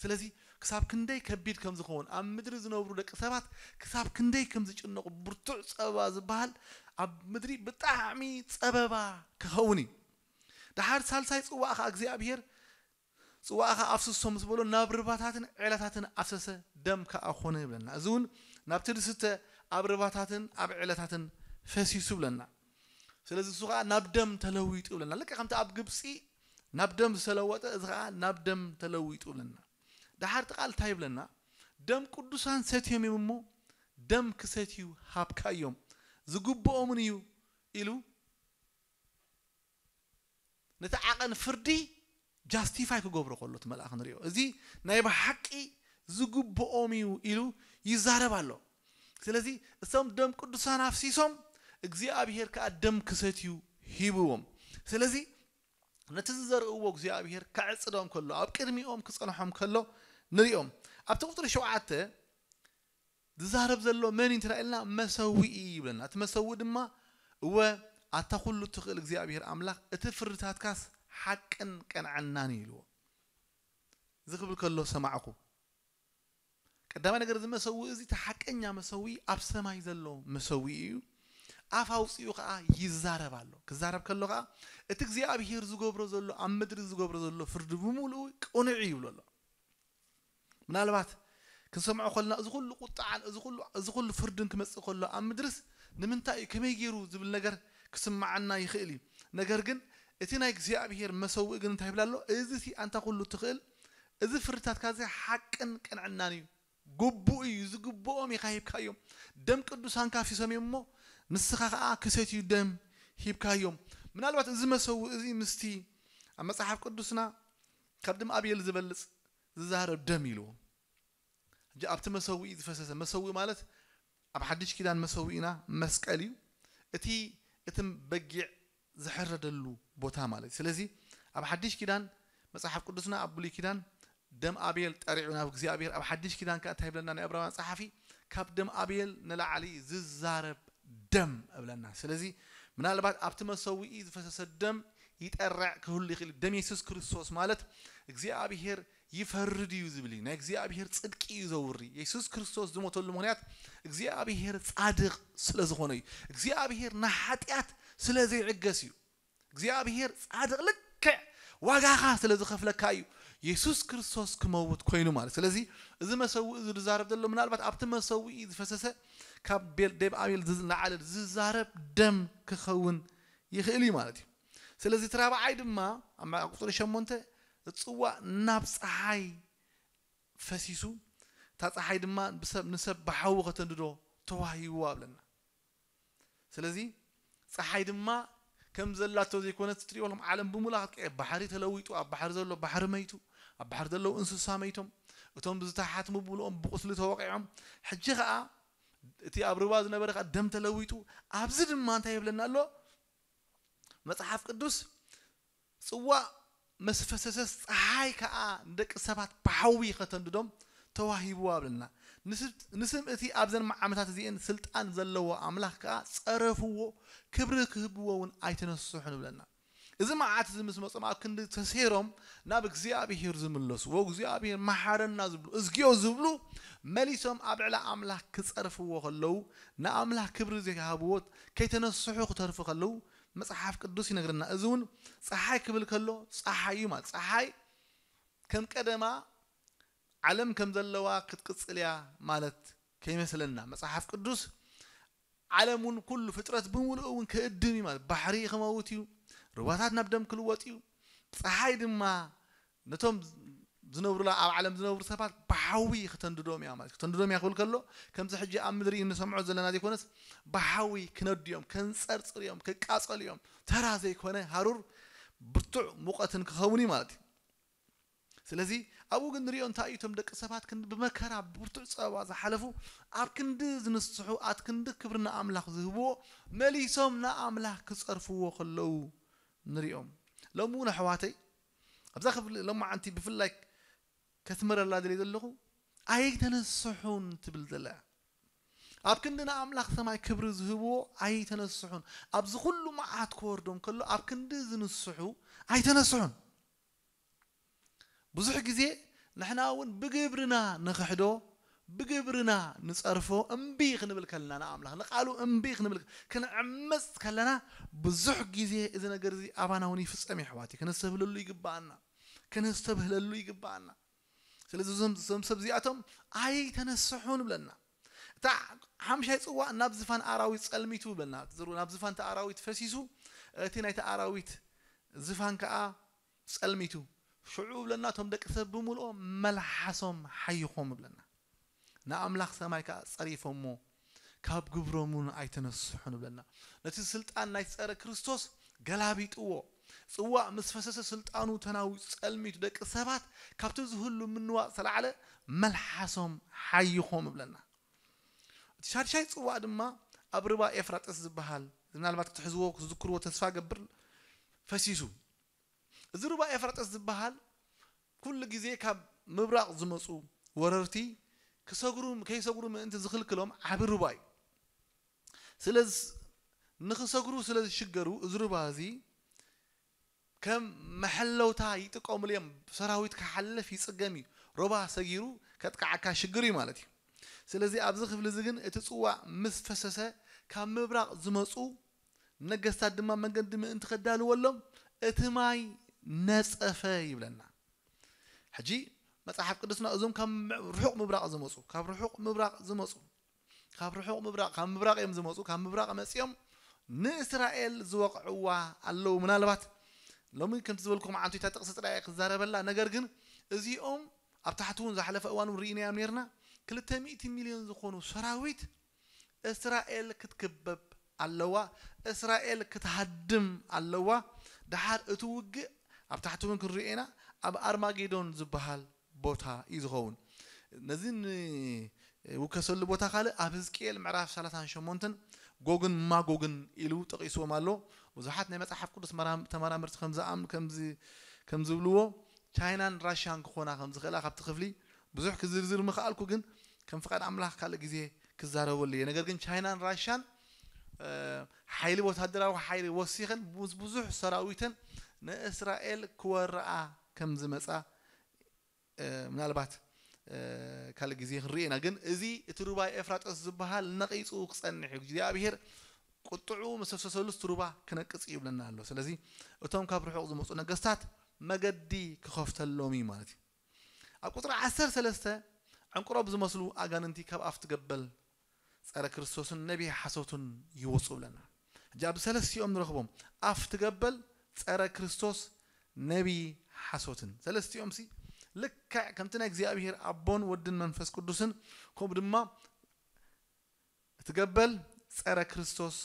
ስለዚ ክሳብ ክንደይ ከቢድ ከም ዝኸውን ኣብ ምድሪ ዝነብሩ ደቂ ሰባት ክሳብ ክንደይ ከም ዝጭነቑ ብርቱዕ ጸበባ ዝበሃል ኣብ ምድሪ ብጣዕሚ ጸበባ ክኸውን እዩ። ደሓር ሳልሳይ ጽዋእ ከዓ እግዚኣብሔር ጽዋእኻ ኣፍስሶ ምስ በሎ ናብ ርባታትን ዒላታትን ኣፍሰሰ፣ ደም ከዓ ኾነ ይብለና። እዚ እውን ናብቲ ዝስተ ኣብ ርባታትን ኣብ ዒላታትን ፈሲሱ ብለና። ስለዚ እሱ ከዓ ናብ ደም ተለዊጡ ብለና። ልክዕ ከምቲ ኣብ ግብፂ ናብ ደም ዝተለወጠ እዚ ከዓ ናብ ደም ተለዊጡ ብለና። ደሓር እቲ ቃል እንታይ ይብለና? ደም ቅዱሳን ሰትዮም እዮም እሞ ደም ክሰትዩ ሃብካዮም ዝግብኦምን እዩ ኢሉ ነቲ ዓቐን ፍርዲ ጃስቲፋይ ክገብሮ ከሎ እቲ መልኣኽ ንሪኦ። እዚ ናይ ብሓቂ ዝግብኦም እዩ ኢሉ ይዛረብ ኣሎ። ስለዚ እሶም ደም ቅዱሳን ኣፍሲሶም እግዚኣብሔር ከዓ ደም ክሰትዩ ሂብዎም። ስለዚ ነቲ ዝዘርእዎ እግዚኣብሔር ከዕፅዶም ከሎ ኣብ ቅድሚኦም ክፀንሖም ከሎ ንሪኦም። ኣብቲ ቁፅሪ ሸውዓተ ዝዛረብ ዘሎ መን እዩ እንተ ኢልና መሰውኢ ይብለና። እቲ መሰውኢ ድማ እወ ኣታ ኩሉ ትኽእል እግዚኣብሔር ኣምላኽ እቲ ፍርድታትካስ ሓቅን ቀንዐናን እዩ ኢልዎ። እዚ ክብል ከሎ ሰማዕኹ። ቀዳማይ ነገር እዚ መሰውኢ እዚ እቲ ሓቀኛ መሰውኢ ኣብ ሰማይ ዘሎ መሰውኢ እዩ። ኣፍ ኣውፂኡ ከዓ ይዛረብ ኣሎ። ክዛረብ ከሎ ከዓ እቲ እግዚኣብሔር ዝገብሮ ዘሎ ኣብ ምድሪ ዝገብሮ ዘሎ ፍርዲ ብምሉኡ ቅኑዕ እዩ ይብሎ ኣሎ። ምናልባት ክንሰምዖ ከለና እዚ ኩሉ ቁጥዓን እዚ ኩሉ እዚ ኩሉ ፍርድን ክመጽእ ከሎ ኣብ ምድርስ ንምንታይ እዩ ከመይ ገይሩ ዝብል ነገር ክስምዓና ይኽእል እዩ። ነገር ግን እቲ ናይ እግዚኣብሔር መሰውኢ ግን እንታይ ይብል ኣሎ? እዚ ሲ ኣንታ ኩሉ ትኽእል እዚ ፍርድታትካ እዚ ሓቅን ቅንዕናን እዩ፣ ግቡእ እዩ፣ ዝግብኦም ኢኻ ሂብካዮም። ደም ቅዱሳንካ ኣፍሲሶም እዮም እሞ ንስኻ ከዓ ክሰትዩ ደም ሂብካዮም። ምናልባት እዚ መሰውኢ እዚ ምስቲ ኣብ መጽሓፍ ቅዱስና ካብ ደም ኣቤል ዝበልጽ ዝዛረብ ደም ኢልዎ። ሕጂ ኣብቲ መሰውኢ ዝፈሰሰ መሰውኢ ማለት ኣብ ሓድሽ ኪዳን መሰውኢና መስቀል እዩ። እቲ እቲ በጊዕ ዝሕረደሉ ቦታ ማለት እዩ። ስለዚ ኣብ ሓድሽ ኪዳን መጽሓፍ ቅዱስና ኣብ ብሉይ ኪዳን ደም ኣቤል ጠሪዑ ናብ እግዚኣብሔር፣ ኣብ ሓድሽ ኪዳን ከኣ እንታይ ይብለና ናይ ዕብራውያን ጸሓፊ? ካብ ደም ኣቤል ንላዕሊ ዝዛረብ ደም እብለና። ስለዚ ምናልባት ኣብቲ መሰውኢ ዝፈሰሰ ደም ይጠርዕ ክህሉ ይኽእል እዩ። ደም የሱስ ክርስቶስ ማለት እግዚኣብሔር ይፈርድ እዩ ዝብል እዩ። ናይ እግዚኣብሔር ጽድቂ እዩ ዘውሪ። የሱስ ክርስቶስ ዝሞተሉ ምኽንያት እግዚኣብሔር ጻድቕ ስለ ዝኾነ እዩ። እግዚኣብሔር ንሓጢኣት ስለ ዘይዕገስ እዩ። እግዚኣብሔር ጻድቕ ልክዕ ዋጋኻ ስለ ዝኸፍለካ እዩ የሱስ ክርስቶስ ክመውት ኮይኑ ማለት። ስለዚ እዚ መሰውኢ እዚ ዝዛረብ ዘሎ ምናልባት ኣብቲ መሰውኢ ዝፈሰሰ ካብ ቤል ደም ኣቤል ዝለዓለ ዝዛረብ ደም ክኸውን ይኽእል እዩ ማለት እዩ። ስለዚ እቲ ራብዓይ ድማ ኣብ ቁጽሪ ሸሞንተ ጽዋእ ናብ ጸሓይ ፈሲሱ እታ ጸሓይ ድማ ብሰብ ንሰብ ብሓዊ ከተንድዶ ተዋሂብዋ ኣለና። ስለዚ ጸሓይ ድማ ከም ዘላቶ ዘይኮነት ትሪኦ ኣለኹም። ዓለም ብምሉኣ ክትቀየር፣ ባሕሪ ተለዊጡ፣ ኣብ ባሕሪ ዘሎ ባሕሪ መይቱ፣ ኣብ ባሕሪ ዘለዉ እንስሳ መይቶም፣ እቶም ብዝተሓትሙ ብብልኦም ብቁስሊ ተወቂዖም። ሕጂ ኸኣ እቲ ኣብ ርባ ዝነበረ ኸኣ ደም ተለዊጡ። ኣብዚ ድማ እንታይ ይብለና ኣሎ መጽሓፍ ቅዱስ? ጽዋእ ምስ ፈሰሰስ ጸሓይ ከኣ ንደቂ ሰባት ብሓዊ ከተንድዶም ተዋሂብዋ ብለና። ንስም እቲ ኣብዘን መዓመታት እዚኤን ስልጣን ዘለዎ ኣምላኽ ከኣ ጸረፍዎ፣ ክብሪ ክህብዎ እውን ኣይተነስሑን ብለና። እዚ መዓት እዚ ምስ መጾም ኣብ ክንዲ ተሴሮም ናብ እግዚኣብሔር ዝምለሱ፣ "ወእግዚኣብሔር መሓረና" ዝብሉ፣ "እዝግዮ" ዝብሉ መሊሶም ኣብ ዕላ ኣምላኽ ክጸርፍዎ ከለዉ፣ ንኣምላኽ ክብሪ ዘይሃብዎ ከይተነስሑ ክተርፉ ከለዉ መጽሓፍ ቅዱስ ይነግረና። እዚ እውን ጸሓይ ክብል ከሎ ጸሓይ እዩ ማለት። ጸሓይ ከም ቀደማ ዓለም ከም ዘለዋ ክትቅጽል እያ ማለት ከይመስለና። መጽሓፍ ቅዱስ ዓለም እውን ኩሉ ፍጥረት ብምሉኡ እውን ክእድም እዩ ማለት። ባሕሪ ክመውት እዩ፣ ሩባታት ናብ ደም ክልወጥ እዩ። ጸሓይ ድማ ነቶም ዝነብሩላ ኣብ ዓለም ዝነብሩ ሰባት ብሓዊ ክተንድዶም እያ ማለት። ክተንድዶም እያ ክብል ከሎ ከምዚ ሕጂ ኣብ ምድሪ እንሰምዖ ዘለና ዘይኮነስ ብሓዊ ክነድዮም፣ ከንጸርጽር እዮም፣ ክቃጸሉ እዮም። ተራ ዘይኮነ ሃሩር ብርቱዕ ሙቐትን ክኸውን እዩ ማለት እዩ። ስለዚ ኣብኡ ግን ንሪኦ እንታይ እዩ? እቶም ደቂ ሰባት ክንዲ ብመከራ ብብርቱዕ ጸበባ ዝሓለፉ ኣብ ክንዲ ዝንስሑ ኣት ክንዲ ክብሪ ንኣምላኽ ዝህብዎ መሊሶም ንኣምላኽ ክጸርፍዎ ከለዉ ንሪኦም። ሎሚ እውን ኣሕዋተይ ኣብዛ ክፍሊ ሎማዓንቲ ብፍላይ ከትምረላ ደልየ ዘለኹ ኣይተነስሑን ትብል ዘላ እያ። ኣብ ክንዲ ንኣምላኽ ሰማይ ክብሪ ዝህብዎ ኣይተነስሑን። ኣብዚ ኩሉ መዓት ክወርዶም ከሎ ኣብ ክንዲ ዝንስሑ ኣይተነስሑን። ብዙሕ ግዜ ንሕና እውን ብግብርና ንኽሕዶ ብግብርና ንጸርፎ እምቢ ክንብል ከለና ንኣምላኽ ንቃሉ እምቢ ክንብል ክንዕመጽ ከለና ብዙሕ ግዜ እዚ ነገር እዚ ኣባና እውን ይፍጸም የሕዋት። ከነስተብህለሉ ይግባኣና፣ ከነስተብህለሉ ይግባኣና። ስለዚ እዞም እዞም ሰብ እዚኣቶም ኣይተነስሑን ብለና። እታ ሓምሻይ ጽዋእ ናብ ዝፋን ኣራዊት ጸልሚቱ ብለና። ዝሩ ናብ ዝፋን እቲ ኣራዊት ፈሲሱ እቲ ናይቲ ኣራዊት ዝፋን ከኣ ጸልሚቱ። ሽዑ ብለና እቶም ደቂ ሰብ ብምልኦም መልሓሶም ሓይኾም ብለና። ንኣምላኽ ሰማይ ከኣ ጸሪፎሞ ካብ ግብሮም እውን ኣይተነስሑን ብለና። ነቲ ስልጣን ናይ ጸረ ክርስቶስ ገላቢጥዎ። ጽዋእ ምስ ፈሰሰ ስልጣኑ ተናዊጹ ጸልሚቱ ደቂ ሰባት ካብቲ ዝህሉ ምንዋጽ ተላዕለ መልሓሶም ሓይኾም ብለና። እቲ ሻድሻይ ጽዋእ ድማ ኣብ ርባ ኤፍራጥስ ዝበሃል ምናልባት ክትሕዝዎ ክትዝክርዎ ተስፋ ገብር ፈሲሱ። እዚ ሩባ ኤፍራጥስ ዝበሃል ኩሉ ግዜ ካብ ምብራቕ ዝመጹ ወረርቲ ክሰግሩ ከይሰግሩ ምእንቲ ዝኽልክሎም ዓቢ ሩባ እዩ። ስለዚ ንኽሰግሩ ስለ ዝሽገሩ እዚ ሩባ እዚ ከም መሐለውታ ይጥቀሙሉ እዮም። ሰራዊት ክሓልፍ ይጽገም እዩ። ሩባ ሰጊሩ ከጥቃዓካ ሽግር እዩ ማለት እዩ። ስለዚ ኣብዚ ክፍሊ እዚ ግን እቲ ጽዋእ ምስ ፈሰሰ ካብ ምብራቕ ዝመጹ ነገስታት ድማ መንገዲ ምእንቲ ከዳልወሎም እቲ ማይ ነጸፈ ይብለና። ሕጂ መጽሓፍ ቅዱስና እዞም ካብ ርሑቕ ምብራቕ ዝመጹ ካብ ርሑቕ ምብራቕ ዝመጹ ካብ ርሑቕ ምብራቕ ካብ ምብራቕ እዮም ዝመጹ ካብ ምብራቕ መጺኦም ንእስራኤል ዝወቕዕዋ ኣለዉ። ምናልባት ሎሚ ከምቲ ዝበልኩም ዓንቱታ ጥቕሲ ጥራይ ክዛረበላ ነገር ግን እዚኦም ኣብ ታሕቲ እውን ዝሓለፈ እዋን እውን ርኢናዮም ነርና። ክልተ ሚእቲ ሚልዮን ዝኾኑ ሰራዊት እስራኤል ክትክበብ ኣለዋ። እስራኤል ክትሃድም ኣለዋ። ደሓር እቲ ውግእ ኣብ ታሕቲ እውን ክንሪኦ ኢና። ኣብ ኣርማጌዶን ዝበሃል ቦታ እዩ ዝኸውን። ነዚ ንውከሰሉ ቦታ ካልእ ኣብ ህዝቅኤል ምዕራፍ ሰላሳን ሸሞንተን ጎግን ማጎግን ኢሉ ጠቒስዎም ኣሎ። ብዙሓት ናይ መጽሓፍ ቅዱስ መራም- ተመራመርቲ ከም ዝኣም- ከም ዚ- ከም ዝብልዎ፣ ቻይናን ራሽያን ክኾና ከም ዝኽእላ ካብቲ ክፍሊ ብዙሕ ክዝርዝር ምኽኣልኩ፣ ግን ከም ፍቓድ ኣምላኽ ካልእ ግዜ ክዛረበሉ እየ። ነገር ግን ቻይናን ራሽያን እ፣ ሓይሊ፣ ወታደራዊ ሓይሊ ወሲኸን፣ ምስ ብዙሕ ሰራዊተን ንእስራኤል ክወርኣ ከም ዝመጻ፣ እ፣ ምናልባት እ፣ ካልእ ግዜ ክንርኢ ኢና። ግን እዚ እቲ ሩባ ኤፍራጠስ ዝበሃል ነቒጹ ክጸንሕ እዩ። እግዚኣብሔር ቁጥዑ ምስ ኣፍሰሰሉስ እቲ ሩባ ክነቅጽ እዩ ይብለና ኣሎ። ስለዚ እቶም ካብ ርሑቕ ዝመጹ ነገስታት መገዲ ክኸፍተሎም እዩ ማለት እዩ። ኣብ ቁጽሪ ዓሰርተ ሰለስተ፣ ዕንቅሮብ ዝመስሉ ኣጋንንቲ ካብ ኣፍ ትገበል ጸረ ክርስቶስን ነቢ ሓሶትን ይወጹ ብለና። ሕጂ ኣብ ሰለስቲኦም ንረኽቦም። ኣፍ ትገበል ጸረ ክርስቶስ ነቢ ሓሶትን። ሰለስቲኦም ሲ ልክዕ ከምቲ ናይ እግዚኣብሔር ኣቦን ወድን መንፈስ ቅዱስን፣ ከምኡ ድማ ትገበል ጸረ ክርስቶስ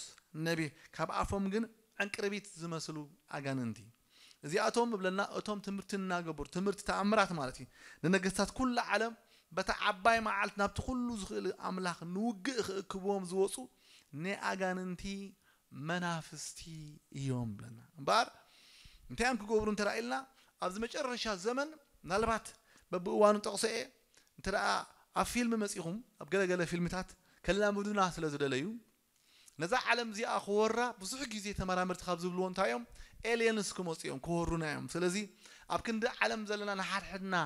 ነቢ፣ ካብ ኣፎም ግን ዕንቅርቢት ዝመስሉ ኣጋንንቲ። እዚኣቶም እብለና እቶም ትምህርቲ እናገበሩ፣ ትምህርቲ ተኣምራት ማለት እዩ፣ ንነገስታት ኩሉ ዓለም በታ ዓባይ መዓልቲ ናብቲ ኩሉ ዝኽእል ኣምላኽ ንውግእ ክእክብዎም ዝወፁ ናይ ኣጋንንቲ መናፍስቲ እዮም ብለና። እምበኣር እንታይ እዮም ክገብሩ እንተ ኢልና፣ ኣብዚ መጨረሻ ዘመን ምናልባት በብእዋኑ ጠቕሶ እየ፣ እንተ ደኣ ኣብ ፊልም መጺኹም፣ ኣብ ገለገለ ፊልምታት ከላምዱና ስለ ዝደለዩ፣ ነዛ ዓለም እዚኣ ክወራ ብዙሕ ግዜ ተመራመርቲ ካብ ዝብልዎ እንታይ እዮም? ኤልየንስ ክመጹ እዮም፣ ክወሩና እዮም። ስለዚ ኣብ ክንዲ ዓለም ዘለና ንሓድሕድና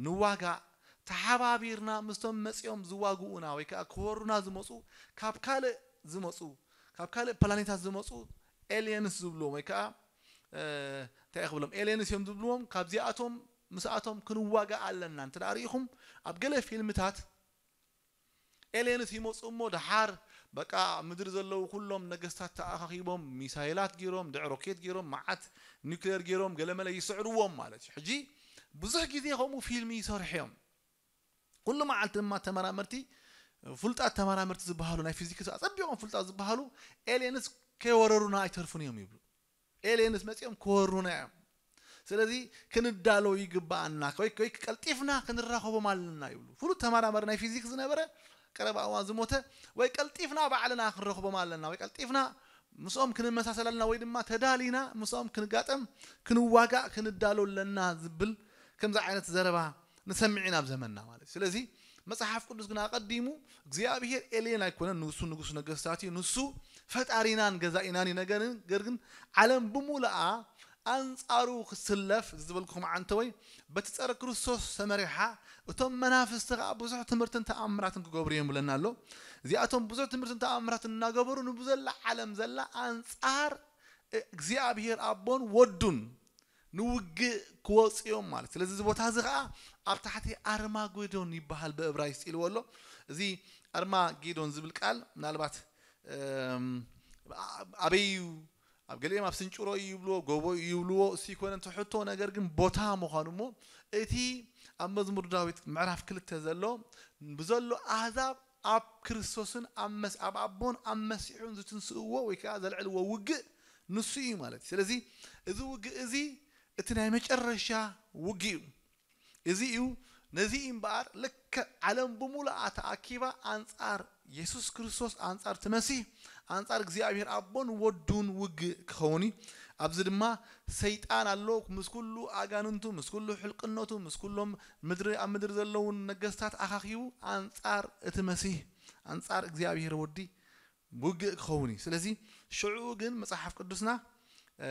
ንዋጋእ፣ ተሓባቢርና ምስቶም መጺኦም ዝዋግኡና ወይ ከዓ ክወሩና ዝመጹ፣ ካብ ካልእ ዝመጹ፣ ካብ ካልእ ፕላኔታት ዝመጹ ኤልየንስ ዝብልዎም ወይ ከዓ፣ እ፣ እንታይ ክብሎም፣ ኤልየንስ እዮም ዝብልዎም። ካብዚኣቶም ምስኣቶም ክንዋጋእ ኣለና። እንተ ደኣ ርኢኹም ኣብ ገለ ፊልምታት ኤልየንስ ይመጹ እሞ ደሓር በቃ ኣብ ምድሪ ዘለዉ ኩሎም ነገስታት ተኣኻኺቦም ሚሳይላት ገይሮም፣ ድዕ ሮኬት ገይሮም፣ መዓት ኒውክሌር ገይሮም፣ ገለመለ ይስዕርዎም ማለት እዩ። ሕጂ ብዙሕ ግዜ ከምኡ ፊልም ይሰርሑ እዮም። ኩሉ መዓልቲ ድማ ተመራመርቲ፣ ፍሉጣት ተመራመርቲ ዝበሃሉ፣ ናይ ፊዚክስ ኣጸቢቖም ፍሉጣት ዝበሃሉ፣ ኤልየንስ ከይወረሩና ኣይተርፉን እዮም ይብሉ። ኤልየንስ መጺኦም ክወሩና እዮም። ስለዚ ክንዳሎ ይግባኣና፣ ወይ ወይ ቀልጢፍና ክንራኸቦም ኣለና ይብሉ። ፍሉጥ ተመራማሪ ናይ ፊዚክስ ዝነበረ፣ ቀረባ እዋን ዝሞተ፣ ወይ ቀልጢፍና ባዕልና ክንረኽቦም ኣለና፣ ወይ ቀልጢፍና ምስኦም ክንመሳሰል ኣለና፣ ወይ ድማ ተዳሊና ምስኦም ክንጋጠም፣ ክንዋጋእ፣ ክንዳሎ ኣለና ዝብል ከምዚ ዓይነት ዘረባ ንሰምዕ ኢና ኣብ ዘመንና ማለት እዩ። ስለዚ መጽሓፍ ቅዱስ ግን ኣቐዲሙ እግዚኣብሔር ኤልየን ኣይኮነን፣ ንሱ ንጉስ ነገስታት እዩ፣ ንሱ ፈጣሪናን ገዛኢናን እዩ። ነገር ግን፣ ነገር ግን ዓለም ብሙሉኣ ኣንጻሩ ክስለፍ ዝበልኩኹም ዓንተወይ፣ በቲ ጸረ ክርስቶስ ተመሪሓ፣ እቶም መናፍስቲ ከኣ ብዙሕ ትምህርትን ተኣምራትን ክገብሩ እዮም ብለና ኣሎ። እዚኣቶም ብዙሕ ትምህርትን ተኣምራትን እናገበሩ ንብዘላ ዓለም ዘላ ኣንጻር እግዚኣብሔር ኣቦን ወዱን ንውግእ ክወፁ እዮም ማለት። ስለዚ እዚ ቦታ እዚ ከዓ ኣብ ታሕቲ ኣርማጌዶን ይበሃል ብእብራይስጥ ኢልዎ ኣሎ። እዚ ኣርማጌዶን ዝብል ቃል ምናልባት፣ እም፣ ኣበይ እዩ? ኣብ ገሊኦም ኣብ ስንጭሮ እዩ ይብልዎ፣ ጎቦ እዩ ይብልዎ፣ እሱ ይኮነ እቲ ሕቶ። ነገር ግን ቦታ ምዃኑ እሞ እቲ ኣብ መዝሙር ዳዊት ምዕራፍ ክልተ ዘሎ ብዘሎ ኣህዛብ ኣብ ክርስቶስን ኣብ መስ-፣ ኣብ ኣቦን ኣብ መሲሑን ዝትንስእዎ ወይ ከዓ ዘልዕልዎ ውግእ ንሱ እዩ ማለት እዩ። ስለዚ እዚ ውግእ እዚ እቲ ናይ መጨረሻ ውግእ እዩ። እዚ እዩ፣ ነዚ እዩ እምበኣር ልክዕ ዓለም ብሙሉኣ ተኣኪባ ኣንጻር የሱስ ክርስቶስ፣ ኣንጻር እቲ መሲህ፣ ኣንጻር እግዚኣብሔር ኣቦን ወዱን ውግእ ክኸውን እዩ። ኣብዚ ድማ ሰይጣን ኣሎ፣ ምስ ኩሉ ኣጋንንቱ፣ ምስ ኩሉ ሕልቅነቱ፣ ምስ ኩሎም ምድሪ፣ ኣብ ምድሪ ዘለዉ ነገስታት ኣኻኺቡ ኣንጻር እቲ መሲህ፣ ኣንጻር እግዚኣብሔር ወዲ ውግእ ክኸውን እዩ። ስለዚ ሽዑ ግን መጽሓፍ ቅዱስና፣ እ፣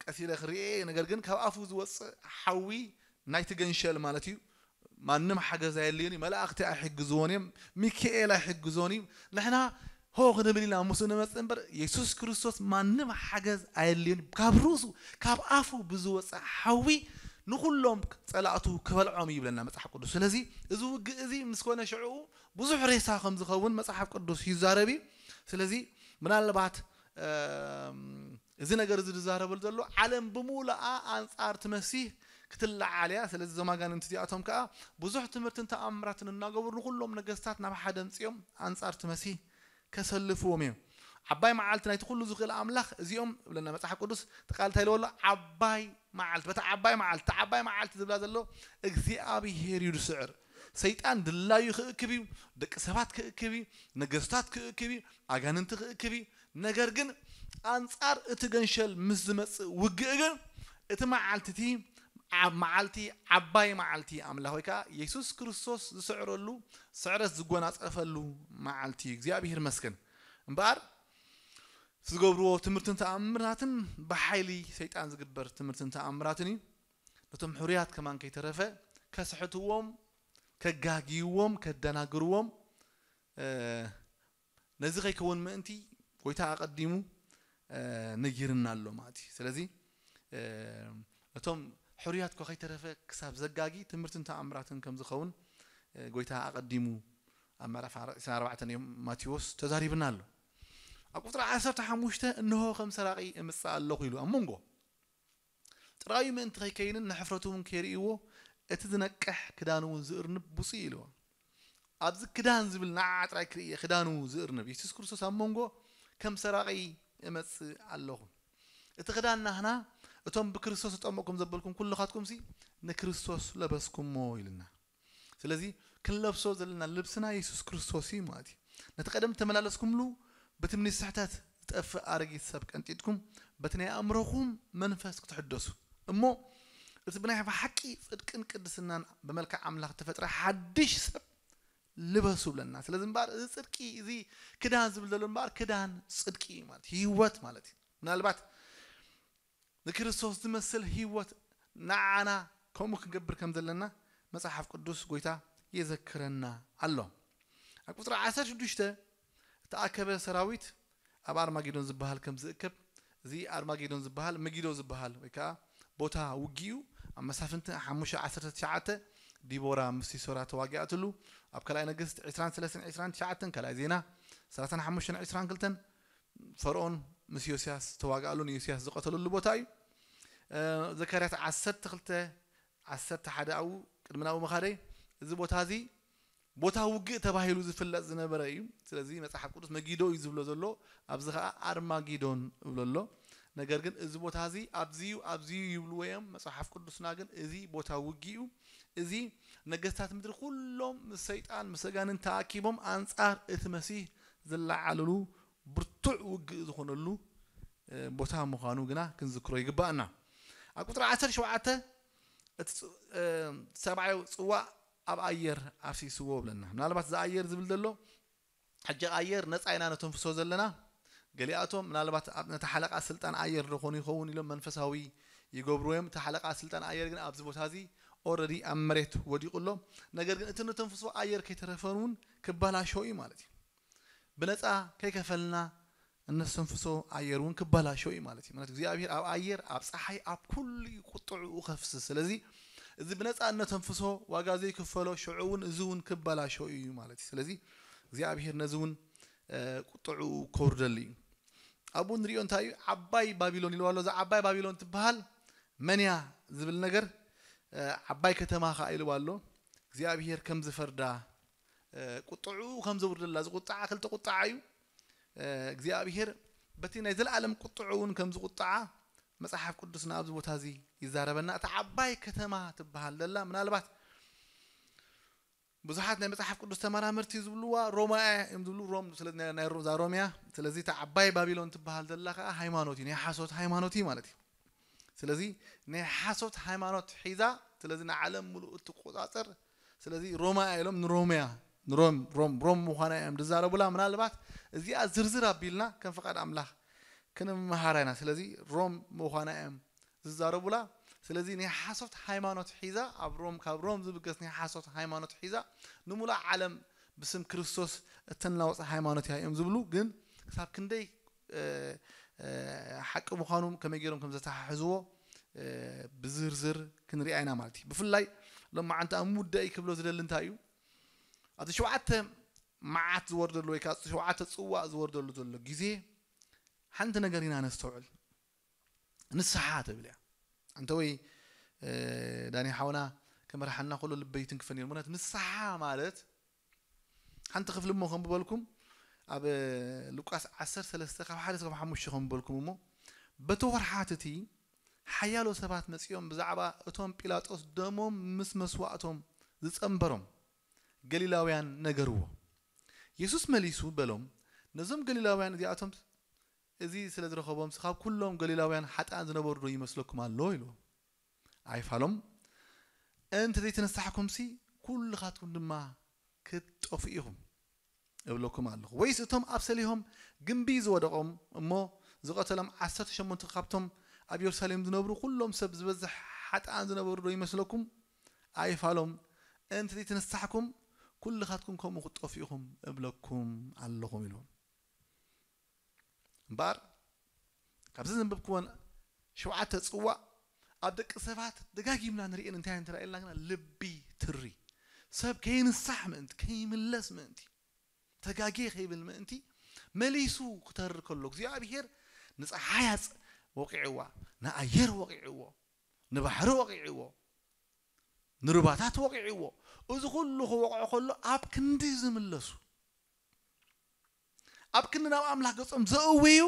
ቀስ ኢለ ክርእየ፣ ነገር ግን ካብ ኣፉ ዝወጽእ ሓዊ ናይቲ ገንሸል ማለት እዩ። ማንም ሓገዝ ኣየድልዮን እዩ። መላእኽቲ ኣይሕግዝዎን እዮም። ሚካኤል ኣይሕግዞን እዩ። ንሕና ሆ ክንብል ኢና ምስኡ ንመጽእ እምበር፣ የሱስ ክርስቶስ ማንም ሓገዝ ኣየድልዮን እዩ። ካብ ርእሱ፣ ካብ ኣፉ ብዝወጽእ ሓዊ ንኹሎም ጸላእቱ ክበልዖም እዩ ይብለና መጽሓፍ ቅዱስ። ስለዚ እዚ ውግእ እዚ ምስ ኮነ ሽዑ ብዙሕ ሬሳ ከም ዝኸውን መጽሓፍ ቅዱስ ይዛረብ እዩ። ስለዚ ምናልባት፣ እም፣ እዚ ነገር እዚ ዝዛረበሉ ዘሎ ዓለም ብሙሉኣ ኣንጻር እቲ መሲህ ክትለዓል እያ። ስለዚ እዞም ኣጋንንቲ እዚኣቶም ከኣ ብዙሕ ትምህርትን ተኣምራትን እናገበሩ ንኹሎም ነገስታት ናብ ሓደ ኣምጺኦም ኣንጻር እቲ መሲህ ከሰልፍዎም እዮም። ዓባይ መዓልቲ ናይቲ ኩሉ ዝኽእል ኣምላኽ እዚኦም እብለና መጽሓፍ ቅዱስ። እቲ ቃል እንታይ ኢልዎ ኣሎ? ዓባይ መዓልቲ። በታ ዓባይ መዓልቲ፣ እታ ዓባይ መዓልቲ ዝብላ ዘሎ እግዚኣብሄር እዩ ዝስዕር። ሰይጣን ድላዩ ክእክብ እዩ፣ ደቂ ሰባት ክእክብ እዩ፣ ነገስታት ክእክብ እዩ፣ ኣጋንንቲ ክእክብ እዩ። ነገር ግን ኣንጻር እቲ ገንሸል ምስ ዝመጽእ ውግእ ግን እቲ መዓልቲ እቲ ኣብ መዓልቲ ዓባይ መዓልቲ ኣምላኽ ወይ ከዓ የሱስ ክርስቶስ ዝስዕረሉ ስዕረት ዝጎናጸፈሉ መዓልቲ እዩ። እግዚኣብሔር ይመስገን። እምበኣር ዝገብርዎ ትምህርትን ተኣምራትን ብሓይሊ ሰይጣን ዝግበር ትምህርትን ተኣምራትን እዩ። ነቶም ሕሩያት ከማን ከይተረፈ ከስሕትዎም፣ ከጋግይዎም፣ ከደናግርዎም ነዚ ከይከውን ምእንቲ ጎይታ ኣቐዲሙ ነጊርና ኣሎ ማለት እዩ። ስለዚ እቶም ሕሩያት እኳ ከይተረፈ ክሳብ ዘጋጊ ትምህርትን ተኣምራትን ከም ዝኸውን ጎይታ ኣቐዲሙ ኣብ ምዕራፍ ዕስራን ኣርባዕተን እዮም ማቴዎስ ተዛሪብና ኣሎ። ኣብ ቁፅሪ ዓሰርተ ሓሙሽተ እንሆ ከም ሰራቂ እምፅእ ኣለኹ ኢሉ ኣብ መንጎ ጥራዩ ምእንቲ ከይከይንን ንሕፍረቱ እውን ከይርእይዎ እቲ ዝነቅሕ ክዳኑ እውን ዝእርንብ ብፁዕ ኢልዎ። ኣብዚ ክዳን ዝብል ንዓ ጥራይ ክርእየ ክዳኑ ዝእርንብ የሱስ ክርስቶስ ኣብ መንጎ ከም ሰራቂ እመጽእ ኣለኹ። እቲ ክዳን ናህና እቶም ብክርስቶስ ተጠመቅኩም ዘበልኩም ኩልኻትኩም ሲ ንክርስቶስ ለበስኩሞ ኢልና። ስለዚ ክንለብሶ ዘለና ልብስና የሱስ ክርስቶስ እዩ ማለት እዩ። ነቲ ቀደም ተመላለስኩምሉ በቲ ምኒት ስሕተት ዝጠፍእ ኣረጊት ሰብ ቀንጢጥኩም በቲ ናይ ኣእምሮኹም መንፈስ ክትሕደሱ እሞ እቲ ብናይ ብሓቂ ጽድቅን ቅድስናን ብመልክዕ ኣምላኽ ተፈጥረ ሓድሽ ሰብ ልበሱ ብለና። ስለዚ እምበኣር እዚ ጽድቂ እዚ ክዳን ዝብል ዘሎ እምበኣር ክዳን ጽድቂ እዩ ማለት ህይወት ማለት እዩ። ምናልባት ንክርስቶስ ዝመስል ህይወት ንዓና ከምኡ ክንገብር ከም ዘለና መጽሓፍ ቅዱስ ጎይታ የዘክረና ኣሎ። ኣብ ቁፅሪ ዓሰርተ ሽዱሽተ እተኣከበ ሰራዊት ኣብ ኣርማጌዶን ዝበሃል ከም ዝእከብ፣ እዚ ኣርማጌዶን ዝበሃል መጊዶ ዝበሃል ወይ ከዓ ቦታ ውጊኡ ኣብ መሳፍንቲ ሓሙሽተ ዓሰርተ ትሽዓተ ዲቦራ ምስ ሲሶራ ተዋጊኣትሉ ኣብ ካልኣይ ነገስት ዕስራን ሰለስተን ዕስራን ትሽዓተን ካልኣይ ዜና ሰላሳን ሓሙሽተን ዕስራን ክልተን ፈርኦን ምስ ዮስያስ ተዋግኣሉን ዮስያስ ዝቐተለሉ ቦታ እዩ። ዘካርያስ ዓሰርተ ክልተ ዓሰርተ ሓደ ኣብኡ ቅድሚ ናብኡ ምኻደይ እዚ ቦታ እዚ ቦታ ውግእ ተባሂሉ ዝፍለጥ ዝነበረ እዩ። ስለዚ መጽሓፍ ቅዱስ መጊዶ እዩ ዝብሎ ዘሎ፣ ኣብዚ ኸዓ ኣርማጊዶን እብሎ ኣሎ። ነገር ግን እዚ ቦታ እዚ ኣብዚዩ ኣብዚዩ ይብልዎ እዮም። መጽሓፍ ቅዱስና ግን እዚ ቦታ ውግእ እዩ። እዚ ነገስታት ምድሪ ኩሎም ምስ ሰይጣን ምስ ኣጋንንት ተኣኪቦም ኣንጻር እቲ መሲህ ዝለዓልሉ ብርቱዕ ውግእ ዝኾነሉ ቦታ ምዃኑ ግና ክንዝክሮ ይግባኣና። ኣብ ቁፅሪ ዓሰርተ ሸውዓተ እቲ ሰብኣዊ ፅዋእ ኣብ ኣየር ኣፍሲስዎ ብለና። ምናልባት እዚ ኣየር ዝብል ዘሎ ሕጂ ኣየር ነፃ ኢና ነተንፍሶ ዘለና። ገሊኣቶም ምናልባት ነቲ ሓለቃ ስልጣን ኣየር ዶ ኾኑ ይኸውን ኢሎም መንፈሳዊ ይገብሩ እዮም። እቲ ሓለቃ ስልጣን ኣየር ግን ኣብዚ ቦታ እዚ ኦረዲ ኣብ መሬት ወዲቑ ኣሎ። ነገር ግን እቲ ነተንፍሶ ኣየር ከይተረፈን እውን ክበላሾ እዩ ማለት እዩ። ብነፃ ከይከፈልና እነስተንፍሶ ኣየር እውን ክበላሾ እዩ ማለት እዩ። ማለት እግዚኣብሔር ኣብ ኣየር ኣብ ፀሓይ ኣብ ኩሉ እዩ ቁጥዕኡ ከፍስስ። ስለዚ እዚ ብነፃ እነተንፍሶ ዋጋ ዘይክፈሎ ሽዑ እውን እዚ እውን ክበላሾ እዩ ማለት እዩ። ስለዚ እግዚኣብሔር ነዚ እውን ቁጥዕኡ ከውርደሉ እዩ። ኣብኡ ንሪኦ እንታይ እዩ? ዓባይ ባቢሎን ኢልዋ ኣሎ። እዛ ዓባይ ባቢሎን ትበሃል መንያ ዝብል ነገር ዓባይ ከተማ ከዓ ኢልዋ ኣሎ። እግዚኣብሔር ከም ዝፈርዳ ቁጥዕኡ ከም ዘውርደላ ዝቁጣዓ ክልተ ቁጣዓ እዩ። እግዚኣብሔር በቲ ናይ ዘለኣለም ቁጥዑ እውን ከም ዝቁጣዓ መፅሓፍ ቅዱስና ኣብዚ ቦታ እዚ ይዛረበና። እታ ዓባይ ከተማ ትበሃል ዘላ ምናልባት ብዙሓት ናይ መፅሓፍ ቅዱስ ተመራመርቲ ዝብልዋ ሮማያ እዮም ዝብሉ። ሮም ስለዚ ናይ ዛ ሮምያ ስለዚ እታ ዓባይ ባቢሎን ትበሃል ዘላ ከዓ ሃይማኖት እዩ፣ ናይ ሓሶት ሃይማኖት እዩ ማለት እዩ። ስለዚ ናይ ሓሶት ሃይማኖት ሒዛ ስለዚ ንዓለም ሙሉእ እትቆፃፀር ስለዚ ሮማ ኢሎም ንሮምያ ንሮም ሮም ሮም ምዃና እዮም ዝዛረቡላ። ምናልባት እዚኣ ዝርዝር ኣቢልና ከም ፍቓድ ኣምላኽ ክንመሃራ ኢና። ስለዚ ሮም ምዃና እዮም ዝዛረቡላ። ስለዚ ናይ ሓሶት ሃይማኖት ሒዛ ኣብ ሮም ካብ ሮም ዝብገስ ናይ ሓሶት ሃይማኖት ሒዛ ንሙሉእ ዓለም ብስም ክርስቶስ እተናወፀ ሃይማኖት እያ እዮም ዝብሉ። ግን ክሳብ ክንደይ ሓቂ ምዃኑ ከመይ ገይሮም ከም ዘተሓሕዝዎ ብዝርዝር ክንሪኣ ኢና ማለት እዩ። ብፍላይ ሎማዓንቲ ኣብ ምውዳእ ክብሎ ዝደሊ እንታይ እዩ? ኣብቲ ሸውዓተ መዓት ዝወርደሉ ወይ ከዓ ሸውዓተ ፅዋእ ዝወርደሉ ዘሎ ግዜ ሓንቲ ነገር ኢና ነስተውዕል። ንስሓ ትብል እያ። ኣንተ ወይ ዳኒ ሓውና ክመርሓና ከሎ ልበይ ይትንክፈኒ እዩ። ምክንያቱ ንስሓ ማለት ሓንቲ ክፍሊ እሞ ከም ዝበልኩም ኣብ ሉቃስ ዓሰርተ ሰለስተ ካብ ሓደ ክሳብ ሓሙሽተ ከም ዝበልኩም እሞ በቲ ወርሓት እቲ ሓያሎ ሰባት መጺኦም ብዛዕባ እቶም ጲላጦስ ደሞም ምስ መስዋእቶም ዝጸንበሮም ገሊላውያን ነገርዎ። የሱስ መሊሱ በሎም፣ ነዞም ገሊላውያን እዚኣቶም እዚ ስለ ዝረኸቦምሲ ካብ ኩሎም ገሊላውያን ሓጥኣን ዝነበሩ ዶ ይመስለኩም ኣሎ? ኢልዎም። ኣይፋሎም። እንተ ዘይተነሳሕኩምሲ ኩልኻትኩም ድማ ክትጠፉ ኢኹም እብለኩም ኣለኹ። ወይስ እቶም ኣብ ሰሊሆም ግምቢ ዝወደቖም እሞ ዝቐተሎም ዓሰርተ ሸሞንተ ካብቶም ኣብ የሩሳሌም ዝነብሩ ኩሎም ሰብ ዝበዝሕ ሓጥኣን ዝነበሩ ዶ ይመስለኩም? ኣይፋሎም። እንተ ዘይተነሳሕኩም ኩልኻትኩም ከምኡ ክትጠፉ ኢኹም እብለኩም ኣለኹም ኢልዎም። እምበኣር ካብዚ ዘንበብክወን ሸውዓተ ጽዋእ ኣብ ደቂ ሰባት ደጋጊምና ንርእየን እንታይ እንተ ኢልና ግና ልቢ ትሪ ሰብ ከይንሳሕ ምእንቲ ከይምለስ ምእንቲ ተጋጌ ከይብል ምእንቲ መሊሱ ክተርር ከሎ እግዚኣብሔር ንፀሓይ ኣፅ ወቂዕዋ ንኣየር ወቂዕዎ ንባሕሪ ወቂዕዎ ንሩባታት ወቂዕዎ እዚ ኩሉ ክወቕዖ ከሎ ኣብ ክንዲ ዝምለሱ ኣብ ክንዲ ናብ ኣምላኽ ገጾም ዘእውዩ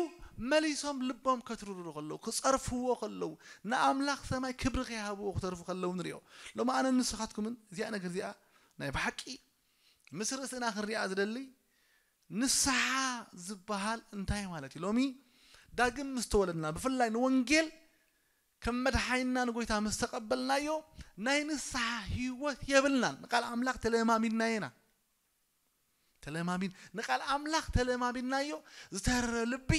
መሊሶም ልቦም ከትርሩ ከለዉ ክጸርፍዎ ከለዉ ንኣምላኽ ሰማይ ክብሪ ከይሃብዎ ክተርፉ ከለዉ ንሪኦ። ሎሚ ኣነ ንስኻትኩምን እዚኣ ነገር እዚኣ ናይ ብሓቂ ምስ ርእስና ክንሪኣ ዝደሊ ንስሓ ዝበሃል እንታይ ማለት እዩ? ሎሚ ዳግም ምስ ተወለድና ብፍላይ ንወንጌል ከም መድሓይና ንጎይታ ምስ ተቐበልናዮ ናይ ንስሓ ህይወት የብልናን። ንቃል ኣምላኽ ተለማሚድናዮ ኢና። ተለማሚድ ንቃል ኣምላኽ ተለማሚድናዮ ዝተረረ ልቢ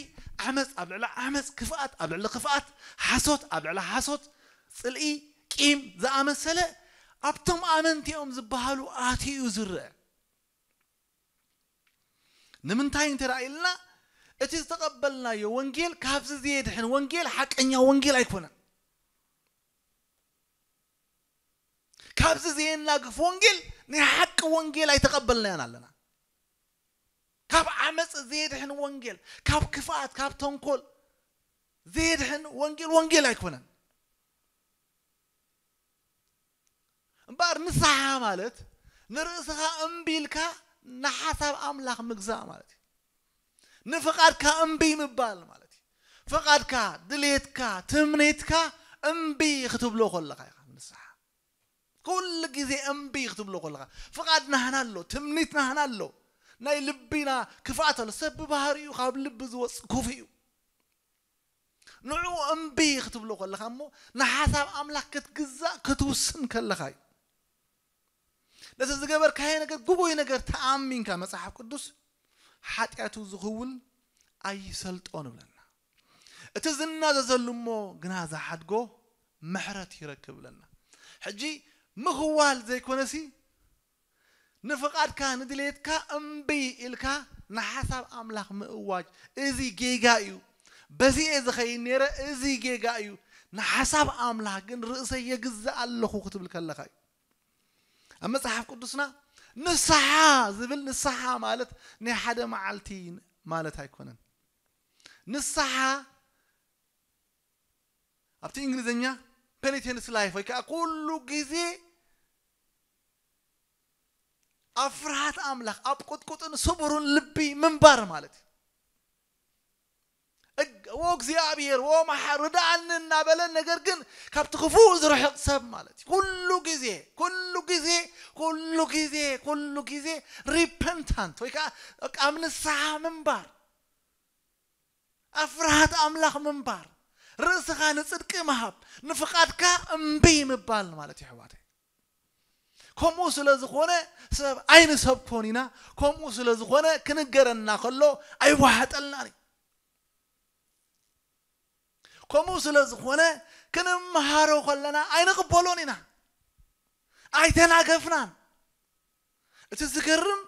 ዓመፅ ኣብ ልዕሊ ዓመፅ ክፍኣት ኣብ ልዕሊ ክፍኣት ሓሶት ኣብ ልዕሊ ሓሶት ፅልኢ ቂም ዝኣመሰለ ኣብቶም ኣመንቲኦም ዝበሃሉ ኣትዩ ዝረአ ንምንታይ እንተ ኢልና እቲ ዝተቐበልናዮ ወንጌል ካብዚ ዘየድሕን ወንጌል ሓቀኛ ወንጌል ኣይኮነን ካብዚ ዘየናግፍ ወንጌል ናይ ሓቂ ወንጌል ኣይተቐበልናዮን ኣለና ካብ ዓመፅ ዘየድሕን ወንጌል ካብ ክፍኣት ካብ ተንኮል ዘየድሕን ወንጌል ወንጌል ኣይኮነን እምበኣር ንስሓ ማለት ንርእስኻ እምቢ ኢልካ ንሓሳብ ኣምላኽ ምግዛእ ማለት እዩ ንፍቓድካ እምቢ ምባል ማለት እዩ ፍቓድካ ድሌትካ ትምኒትካ እምቢ ክትብሎ ከለኻ ኢኻ ንስሓ ኩሉ ግዜ እምቢ ክትብሎ ከለኻ ፍቓድ ናህና ኣሎ ትምኒት ናህና ኣሎ ናይ ልቢና ክፍኣት ኣሎ ሰብ ብባህሪኡ ካብ ልቢ ዝወፅእ ክፉእ እዩ ንዑ እምቢ ክትብሎ ከለኻ እሞ ንሓሳብ ኣምላኽ ክትግዛእ ክትውስን ከለኻ እዩ ነቲ ዝገበርካዮ ነገር ግቡይ ነገር ተኣሚንካ መፅሓፍ ቅዱስ ሓጢኣቱ ዝኽውል ኣይሰልጦ ንብለና እቲ ዝናዘዘሉ እሞ ግና ዝሓድጎ ምሕረት ይረክብ ብለና ሕጂ ምኽዋል ዘይኮነሲ ንፍቓድካ ንድሌትካ እምቢ ኢልካ ንሓሳብ ኣምላኽ ምእዋጅ እዚ ጌጋ እዩ በዚ እየ ዝኸይድ ነይረ እዚ ጌጋ እዩ ንሓሳብ ኣምላኽ ግን ርእሰይ የግዝእ ኣለኹ ክትብል ከለኻ እዩ ኣብ መፅሓፍ ቅዱስና ንስሓ ዝብል ንስሓ ማለት ናይ ሓደ መዓልቲ ማለት ኣይኮነን ንስሓ ኣብቲ እንግሊዝኛ penitence life ወይ ከዓ ኩሉ ግዜ ኣብ ፍርሃት ኣምላኽ ኣብ ቁጥቁጥን ስቡርን ልቢ ምንባር ማለት እዩ ዎ እግዚኣብሔር ዎ መሓር ርድኣኒ እናበለ ነገር ግን ካብቲ ክፉእ ዝርሕቕ ሰብ ማለት እዩ ኩሉ ግዜ ኩሉ ግዜ ኩሉ ግዜ ኩሉ ግዜ repentant ወይ ከዓ ኣብ ንስሓ ምንባር ኣብ ፍርሃት ኣምላኽ ምንባር ርእስኻ ንጽድቂ ምሃብ ንፍቓድካ እምቢ ምባል ማለት እዩ ኣሕዋተይ ከምኡ ስለ ዝኾነ ሰብ ኣይንሰብኮን ኢና ከምኡ ስለ ዝኾነ ክንገረና ከሎ ኣይወሃጠልናን እዩ ከምኡ ስለ ዝኾነ ክንምሃሮ ከለና ኣይንቕበሎን ኢና ኣይተናገፍናን እቲ ዝገርም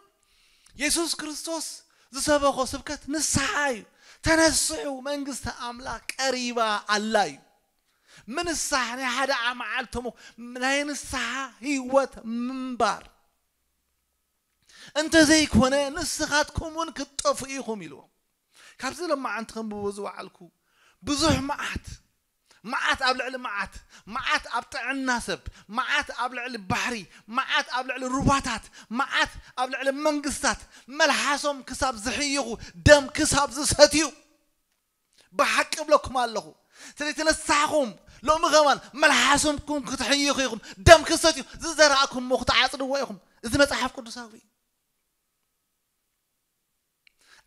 የሱስ ክርስቶስ ዝሰበኾ ስብከት ንስሓ እዩ ተነስሑ መንግስቲ ኣምላኽ ቀሪባ ኣላ እዩ ምንሳሕ ናይ ሓደ መዓልቲ ናይ ንስሓ ህይወት ምንባር እንተዘይኮነ ንስኻትኩም እውን ክትጠፉ ኢኹም ኢልዎም ካብዚ ለማዓንቲ ከንብቦ ዝወዓልኩ ብዙሕ መዓት መዓት ኣብ ልዕሊ መዓት መዓት ኣብ ጥዕና ሰብ መዓት ኣብ ልዕሊ ባሕሪ መዓት ኣብ ልዕሊ ሩባታት መዓት ኣብ ልዕሊ መንግስታት መልሓሶም ክሳብ ዝሕይኹ ደም ክሳብ ዝሰትዩ ብሓቂ እብለኩም ኣለኹ ስለተነሳሕኹም ሎሚ ከማን መልሓሶምኩም ክትሕይኹ ኢኹም ደም ክሰትዩ ዝዘራእኩሞ ክትዓፅድዎ ኢኹም እዚ መፅሓፍ ቅዱሳዊ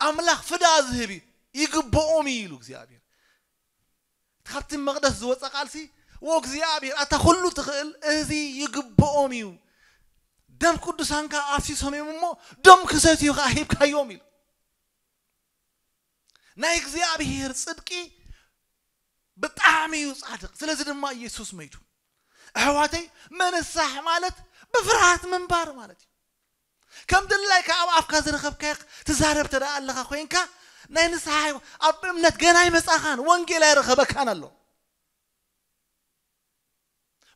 ኣምላኽ ፍዳ ዝህብ እዩ ይግብኦም እዩ ኢሉ እግዚኣብሔር። ካብቲ መቕደስ ዝወፀ ቃልሲ፣ "ወእግዚኣብሔር፣ ኣታ ኩሉ ትኽእል፣ እዚ ይግብኦም እዩ። ደም ቅዱሳንካ ኣፍሲሶም እዮም እሞ፣ ደም ክሰትዩ ከዓ ሂብካዮም" ኢሉ። ናይ እግዚኣብሔር ጽድቂ ብጣዕሚ እዩ ጻድቕ። ስለዚ ድማ ኢየሱስ መይቱ። ኣሕዋተይ፣ ምንሳሕ ማለት ብፍርሃት ምንባር ማለት እዩ። ከም ድላይካ ኣብ ኣፍካ ዝረኸብካዮ ትዛረብ ተደኣ ኣለኻ ኮይንካ፣ ናይ ንስሓ ህይወት ኣብ እምነት ገና ኣይመጻኻን፣ ወንጌል ኣይረኸበካን ኣሎ።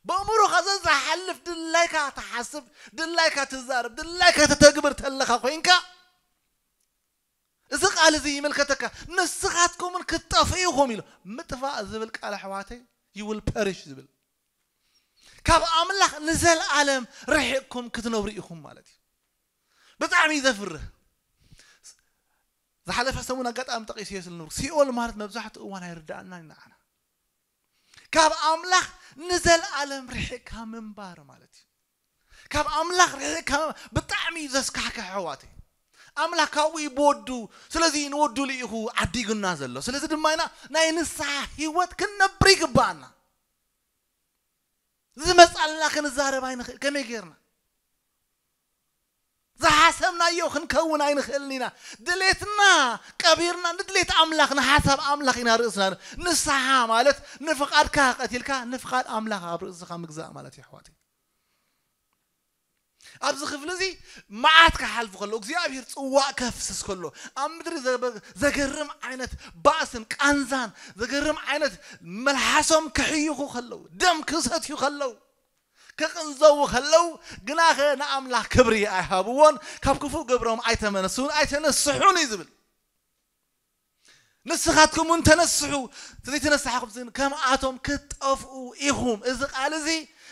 ብእምሮኻ ዘዝሓልፍ ድላይካ ትሓስብ፣ ድላይካ ትዛረብ፣ ድላይካ ተተግብር ተለኻ ኮይንካ፣ እዚ ቃል እዚ ይምልከተካ። "ንስኻትኩምን ክትጠፍኡ ኢኹም" ኢሉ። ምጥፋእ ዝብል ቃል ኣሕዋተይ፣ you will perish ዝብል፣ ካብ ኣምላኽ ንዘለኣለም ርሒቕኩም ክትነብሩ ኢኹም ማለት እዩ። ብጣዕሚ እዩ ዘፍርህ። ዝሓለፈ ሰሙን ኣጋጣሚ ጠቒሰዮ ስለ ነበርኩ፣ ሲኦል ማለት መብዛሕትኡ እዋን ኣይርድኣናን ኢና ንዓና። ካብ ኣምላኽ ንዘለኣለም ርሒቕካ ምንባር ማለት እዩ። ካብ ኣምላኽ ርሒቕካ ምንባር ብጣዕሚ እዩ ዘስካሕክሕ ኣሕዋተይ። ኣምላኽ ካብኡ እዩ ብወዱ፣ ስለዚ ንወዱ ልኢኹ ዓዲጉና ዘሎ። ስለዚ ድማ ኢና ናይ ንስሓ ህይወት ክንነብር ይግባኣና። ዝመጻልና ክንዛረብ ኣይንኽእል። ከመይ ጌርና? ዝሓሰብናዮ ክንከውን ኣይንኽእልን ኢና። ድሌትና ቀቢርና ንድሌት ኣምላኽ፣ ንሓሳብ ኣምላኽ ኢና ርእስና። ንስሓ ማለት ንፍቓድካ ቀቲልካ ንፍቓድ ኣምላኽ ኣብ ርእስኻ ምግዛእ ማለት እዩ ኣሕዋተይ። ኣብዚ ክፍሊ እዚ መዓት ክሓልፉ ከሎ፣ እግዚኣብሔር ጽዋእ ከፍስስ ከሎ፣ ኣብ ምድሪ ዘበ-፣ ዘገርም ዓይነት ባእስን ቃንዛን፣ ዘገርም ዓይነት መልሓሶም ክሕይኹ ከለዉ፣ ደም ክሰትዩ ከለዉ፣ ክቕንዘዉ ከለዉ፣ ግናኸ ንኣምላኽ ክብሪ ኣይሃብዎን፣ ካብ ክፉእ ግብሮም ኣይተመለሱን፣ ኣይተነስሑን እዩ ዝብል። ንስኻትኩም እውን ተነስሑ፣ ዘይተነሳሕኹም ግን ከምኣቶም ክትጠፍኡ ኢኹም። እዚ ቃል እዚ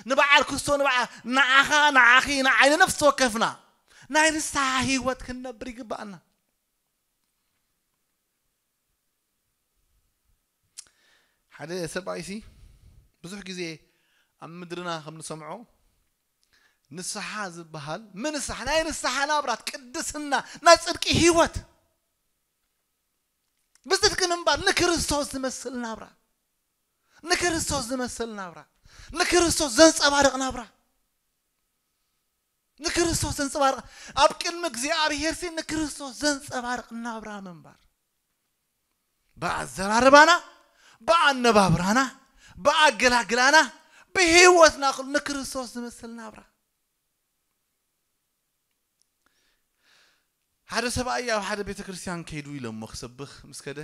ንበዓል ክስቶ፣ ንበዓ-፣ ንዓኻ፣ ንዓኺ፣ ንዓይ፣ ንነፍሲ ወከፍና ናይ ንስሓ ህይወት ክንነብር ይግባኣና። ሓደ ሰብኣይሲ ብዙሕ ግዜ ኣብ ምድርና ከም ንሰምዖ ንስሓ ዝበሃል ምንሳሕ፣ ናይ ንስሓ ናብራት ቅድስና፣ ናይ ጽድቂ ህይወት ብጽድቂ ምንባር፣ ንክርስቶስ ዝመስል ናብራ፣ ንክርስቶስ ዝመስል ናብራ፣ ንክርስቶስ ዘንጸባርቕ ናብራ፣ ንክርስቶስ ዘንጸባርቕ፣ ኣብ ቅድሚ እግዚኣብሔር ሲ ንክርስቶስ ዘንጸባርቕ ናብራ ምንባር። ብኣዘራርባና፣ ብኣነባብራና፣ ብኣገላግላና፣ ብህይወትና ኩሉ ንክርስቶስ ዝመስል ናብራ። ሓደ ሰብኣይ ኣብ ሓደ ቤተ ክርስቲያን ከይዱ ኢሎሞ ክሰብኽ ምስ ከደ፣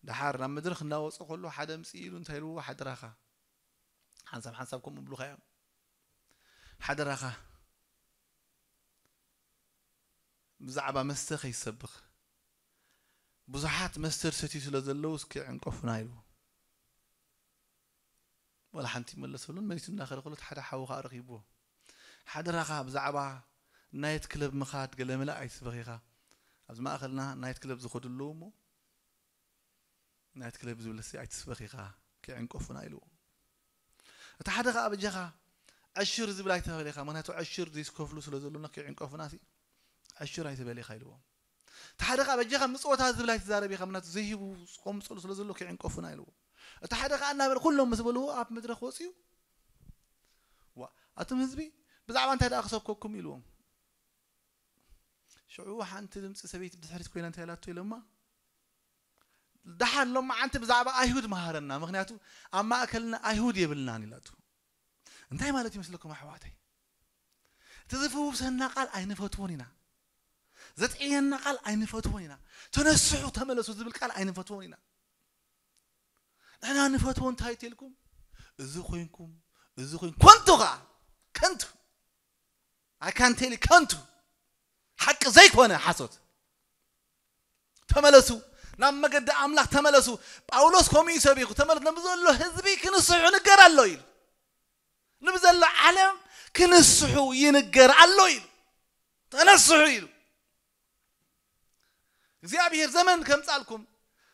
ደሓር ናብ መድረኽ እናወፀ ከሎ ሓደ ምፅእ ኢሉ እንታይ ኢልዎ? ሓደራኻ፣ ሓንሳብ ሓንሳብ ከምኡ ብሉኻ እዮም። ሓደራኻ ብዛዕባ መስተ ከይሰብኽ፣ ብዙሓት መስተ ዝሰትዩ ስለ ዘለዉ እስኪ ዕንቀፉና ኢልዎ። ወላ ሓንቲ ይመለሰሉን መሊሱ እናኸደ ከሎ እቲ ሓደ ሓዉ ኸዓ ረኺብዎ። ሓደራኻ ብዛዕባ ናይት ክለብ ምኻድ ገለ መለ ኣይትስበኽ ኢኻ። ኣብዚ ማእኸልና ናይት ክለብ ዝኸዱ ኣለዉ እሞ ናይት ክለብ ዝብለሲ ኣይትስበኽ ኢኻ፣ ክዕንቀፉና ኢልዎ። እቲ ሓደ ኸዓ በጃኻ ዕሽር ዝብል ኣይትበል ኢኻ፣ ምኽንያቱ ዕሽር ዘይስከፍሉ ስለ ዘሎና ክዕንቀፉና ሲ ዕሽር ኣይትበል ኢኻ ኢልዎ። እቲ ሓደ ኸዓ በጃኻ ምጽወታ ዝብል ኣይትዛረብ ኢኻ፣ ምኽንያቱ ዘይህቡ ቆምጸሉ ስለ ዘሎ ክዕንቀፉና ኢልዎ። እቲ ሓደ ኸዓ እናበለ ኩሎም ምስ በልዎ ኣብ መድረኽ ወጺኡ፣ "ዋ፣ ኣቱም ህዝቢ ብዛዕባ እንታይ ደኣ ክሰብከኩም?" ኢልዎም። ሽዑ ሓንቲ ድምፂ ሰበይቲ ብድሕሪት ኮይና እንታይ ኢላቶ ኢሎማ? "ደሓን ሎማዓንቲ ብዛዕባ ኣይሁድ መሃረና፣ ምኽንያቱ ኣብ ማእከልና ኣይሁድ የብልናን" ኢላቶ። እንታይ ማለት ይመስለኩም ኣሕዋተይ? እቲ ዝፍውሰና ቃል ኣይንፈትዎን ኢና። ዘጥዕየና ቃል ኣይንፈትዎን ኢና። "ተነስሑ፣ ተመለሱ" ዝብል ቃል ኣይንፈትዎን ኢና። ንሕና ንፈትዎ እንታይ ተልኩም? እዚ ኮይንኩም፣ እዚ ኮይንኩም፣ ከንቱ ኸዓ፣ ከንቱ። I can tell you፣ ከንቱ። ሓቂ ዘይኮነ ሓሶት። "ተመለሱ፣ ናብ መገዲ ኣምላኽ ተመለሱ።" ጳውሎስ ከምኡ እዩ ሰቢኹ። "ተመለሱ፣ ንብዘሎ ህዝቢ ክንስሑ ንገር ኣሎ" ኢሉ። "ንብዘሎ ዓለም ክንስሑ ይንገር ኣሎ" ኢሉ። "ተነስሑ" ኢሉ። እግዚኣብሔር ዘመን ከምጻልኩም፣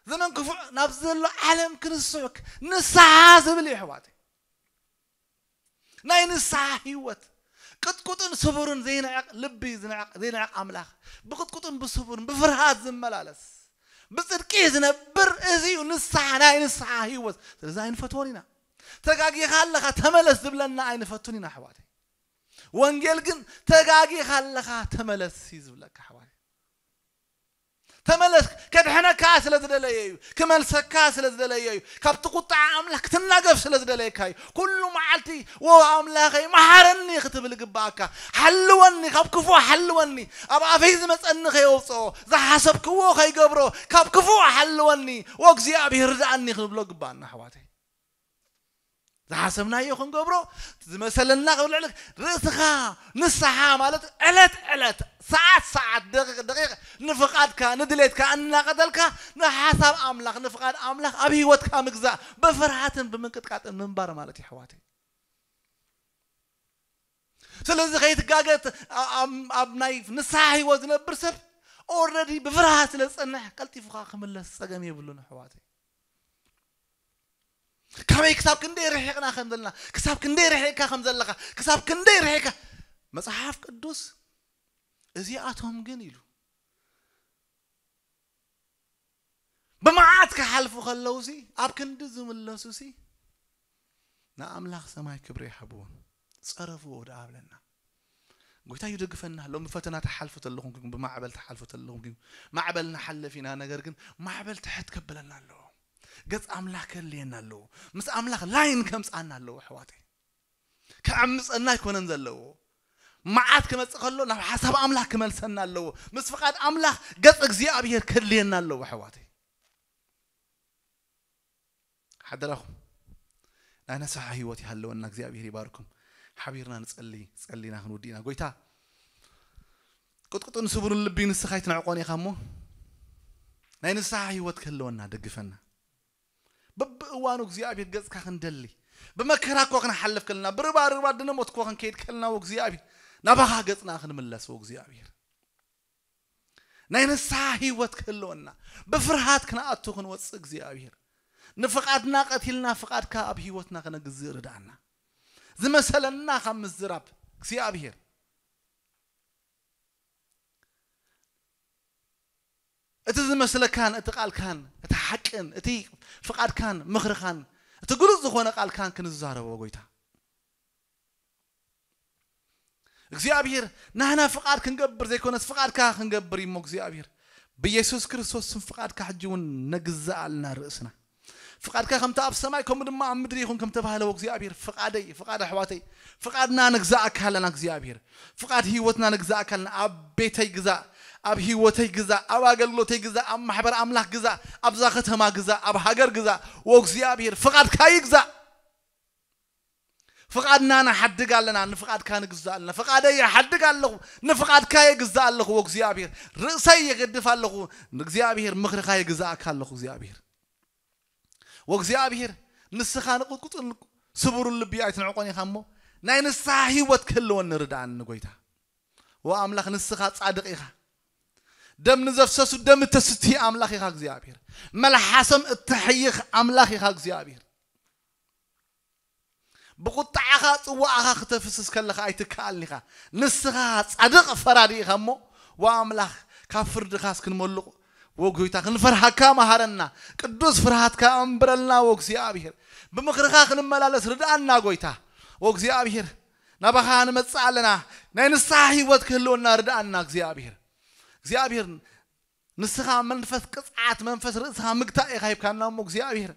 ዘመን ክፉዕ ናብ ዘሎ ዓለም ክንስሑ፣ ንስሓ ዝብል እዩ ኣሕዋተይ። ናይ ንስሓ ህይወት፣ ቅጥቁጥን ስቡርን ዘይንዕቕ ልቢ ዝንዕቕ ዘይንዕቕ ኣምላኽ፣ ብቅጥቁጥን ብስቡርን ብፍርሃት ዝመላለስ፣ ብጽድቂ ዝነብር፣ እዚ እዩ ንስሓ፣ ናይ ንስሓ ህይወት። ስለዚ ኣይንፈትዎን ኢና። ተጋጊኻ ኣለኻ ተመለስ ዝብለና ኣይንፈቱን ኢና ኣሕዋተይ። ወንጌል ግን ተጋጊኻ ኣለኻ ተመለስ እዩ ዝብለካ ኣሕዋተይ። ተመለስ፣ ከድሕነካ ስለ ዝደለየ እዩ። ክመልሰካ ስለ ዝደለየ እዩ። ካብቲ ቁጣዓ ኣምላኽ ክትናገፍ ስለ ዝደለየካ እዩ። ኩሉ መዓልቲ "ወ ኣምላኸይ መሓረኒ" ክትብል ግባኣካ። "ሓልወኒ፣ ካብ ክፉእ ሓልወኒ፣ ኣብ ኣፈይ ዝመጸኒ ከየውጽኦ፣ ዝሓሰብክዎ ከይገብሮ፣ ካብ ክፉእ ሓልወኒ፣ ወእግዚኣብሔር ርድኣኒ" ክንብሎ ግባኣና ኣሕዋተይ። ዝሓሰብናዮ ክንገብሮ፣ ዝመሰለና ክብል ልዕሊ ርእስኻ ንስሓ ማለት ዕለት ዕለት፣ ሰዓት ሰዓት፣ ደቂቕ ደቂቕ ንፍቓድካ ንድሌትካ እናቐተልካ ንሓሳብ ኣምላኽ ንፍቓድ ኣምላኽ ኣብ ህይወትካ ምግዛእ፣ ብፍርሃትን ብምንቅጥቃጥን ምንባር ማለት እዩ ኣሕዋተይ። ስለዚ ከይትጋገ፣ ኣብ ናይ ንስሓ ህይወት ዝነብር ሰብ ኦረዲ ብፍርሃት ስለ ዝጸንሕ ቀልጢፉ ከዓ ክምለስ ጸገም የብሉን ኣሕዋተይ። ካበይ ክሳብ ክንደይ ርሒቕና ከም ዘለና፣ ክሳብ ክንደይ ርሒቕካ ከም ዘለኻ፣ ክሳብ ክንደይ ርሒቕካ፣ መጽሓፍ ቅዱስ "እዚኣቶም ግን" ኢሉ፣ "ብመዓት ክሓልፉ ከለውሲ፣ ኣብ ክንዲ ዝምለሱሲ፣ ንኣምላኽ ሰማይ ክብሪ ይሃብዎ፣ ጸረፍዎ" ደኣ ብለና። ጎይታ ይደግፈና ኣሎ። ብፈተና ትሓልፉ ተለኹም ግን፣ ብማዕበል ትሓልፉ ተለኹም ግን፣ ማዕበል ንሓልፍ ኢና፣ ነገር ግን ማዕበል ትሕት ከብለና ኣለዎ። ገጽ ኣምላኽ ከልየና ኣለዎ። ምስ ኣምላኽ ላይን ከምጽኣና ኣለዎ ኣሕዋተይ። ክዕምጸና ኣይኮነን ዘለዎ። መዓት ክመጽእ ከሎ ናብ ሓሳብ ኣምላኽ ክመልሰና ኣለዎ። ምስ ፍቓድ ኣምላኽ ገጽ እግዚኣብሔር ከልየና ኣለዎ ኣሕዋተይ። ሓደራኹም ናይ ንስሓ ህይወት ይሃለወና። እግዚኣብሔር ይባርኩም። ሓቢርና ንጸሊ፣ ጸሊና ክንውድእ ኢና። ጎይታ ቅጥቅጡን ስቡርን ልቢ ንስኻ ኣይትንዕቆን ኢኻ እሞ ናይ ንስሓ ህይወት ክህልወና ደግፈና። በብእዋኑ እግዚኣብሔር ገጽካ ክንደሊ፣ ብመከራ እኮ ክንሓልፍ ከለና፣ ብርባ ርባ ድነ ሞት እኮ ክንከይድ ከለና፣ ወእግዚኣብሔር ናባኻ ገጽና ክንምለስ፣ ወእግዚኣብሔር ናይ ንስሓ ህይወት ክህልወና፣ ብፍርሃት ክንኣቱ ክንወጽእ፣ እግዚኣብሔር ንፍቓድና ቀቲልና ፍቓድካ ኣብ ህይወትና ክነግዝእ ርድኣና። ዝመሰለና ካብ ምዝራብ፣ እግዚኣብሔር እቲ ዝመስለካን፣ እቲ ቃልካን፣ እቲ ሓቅን፣ እቲ ፍቓድካን፣ ምኽርኻን፣ እቲ ግሉጽ ዝኾነ ቃልካን ክንዛረቦ፣ ጎይታ እግዚኣብሔር፣ ናህና ፍቓድ ክንገብር ዘይኮነስ ፍቓድካ ክንገብር እዩ እሞ፣ እግዚኣብሔር ብኢየሱስ ክርስቶስ ስም ፍቓድካ ሕጂ እውን ነግዛእ ኣለና ርእስና። ፍቓድካ ከምቲ ኣብ ሰማይ ከምኡ ድማ ኣብ ምድሪ ይኹን ከም ተባህለ፣ ወእግዚኣብሔር፣ ፍቓደይ፣ ፍቓድ ኣሕዋተይ፣ ፍቓድና ንግዛእካ ኣለና እግዚኣብሔር። ፍቓድ ህይወትና ንግዛእካ ኣለና። ኣብ ቤተይ ግዛእ፣ ኣብ ህይወተይ ግዛእ፣ ኣብ ኣገልግሎተይ ግዛእ፣ ኣብ ማሕበር ኣምላኽ ግዛእ፣ ኣብዛ ከተማ ግዛእ፣ ኣብ ሃገር ግዛእ። ወእግዚኣብሔር፣ ፍቓድካ ይግዛእ። ፍቓድና ንሓድግ ኣለና፣ ንፍቓድካ ንግዛእ ኣለና። ፍቓደይ ይሓድግ ኣለኹ፣ ንፍቓድካ የግዛእ ኣለኹ። ወእግዚኣብሔር፣ ርእሰይ የገድፍ ኣለኹ፣ ንእግዚኣብሔር፣ ምኽርኻ የግዛእካ ኣለኹ። እግዚኣብሔር፣ ወእግዚኣብሔር፣ ንስኻ ንቕጥቁጥን ስቡርን ልቢ ኣይትንዕቆን ኢኻ እሞ፣ ናይ ንስሓ ህይወት ክህልወኒ ርድኣኒ፣ ጎይታ። ወኣምላኽ፣ ንስኻ ጻድቕ ኢኻ። ደም ንዘፍሰሱ ደም እተስትይ ኣምላኽ ኢኻ እግዚኣብሔር። መልሓሶም እተሕይኽ ኣምላኽ ኢኻ እግዚኣብሔር። ብቁጣዓኻ ጽዋኣኻ ክተፍስስ ከለኻ ኣይትከኣልን ኢኻ። ንስኻ ጻድቕ ፈራዲ ኢኻ እሞ፣ ወኣምላኽ፣ ካብ ፍርድኻስ ክንመልቕ፣ ወጎይታ፣ ክንፈርሃካ መሃረና። ቅዱስ ፍርሃትካ ኣንብረልና፣ ወእግዚኣብሔር። ብምኽርኻ ክንመላለስ ርድኣና፣ ጎይታ። ወእግዚኣብሔር፣ ናባኻ ንመጽእ ኣለና። ናይ ንስሓ ህይወት ክህልወና ርድኣና፣ እግዚኣብሔር። እግዚኣብሔር፣ ንስኻ መንፈስ ቅጽዓት፣ መንፈስ ርእስኻ ምግታእ ኢኻ ሂብካና እሞ፣ እግዚኣብሔር፣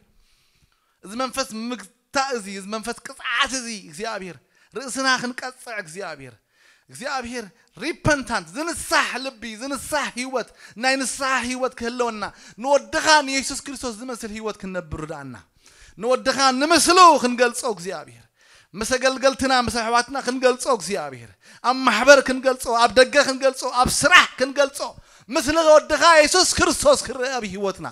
እዚ መንፈስ ምግታእ እዚ፣ እዚ መንፈስ ቅጽዓት እዚ፣ እግዚኣብሔር፣ ርእስና ክንቀጽዕ፣ እግዚኣብሔር፣ እግዚኣብሔር፣ ሪፐንታንት፣ ዝንሳሕ ልቢ፣ ዝንሳሕ ህይወት፣ ናይ ንስሓ ህይወት ክህልወና፣ ንወድኻ ንየሱስ ክርስቶስ ዝመስል ህይወት ክንነብር ርድኣና። ንወድኻ ንምስሉ ክንገልጾ፣ እግዚኣብሔር፣ ምስ ኣገልገልትና፣ ምስ ኣሕዋትና ክንገልጾ፣ እግዚኣብሔር፣ ኣብ ማሕበር ክንገልጾ፣ ኣብ ደገ ክንገልጾ፣ ኣብ ስራሕ ክንገልጾ፣ ምስ ወድኻ የሱስ ክርስቶስ ክረአ ኣብ ህይወትና።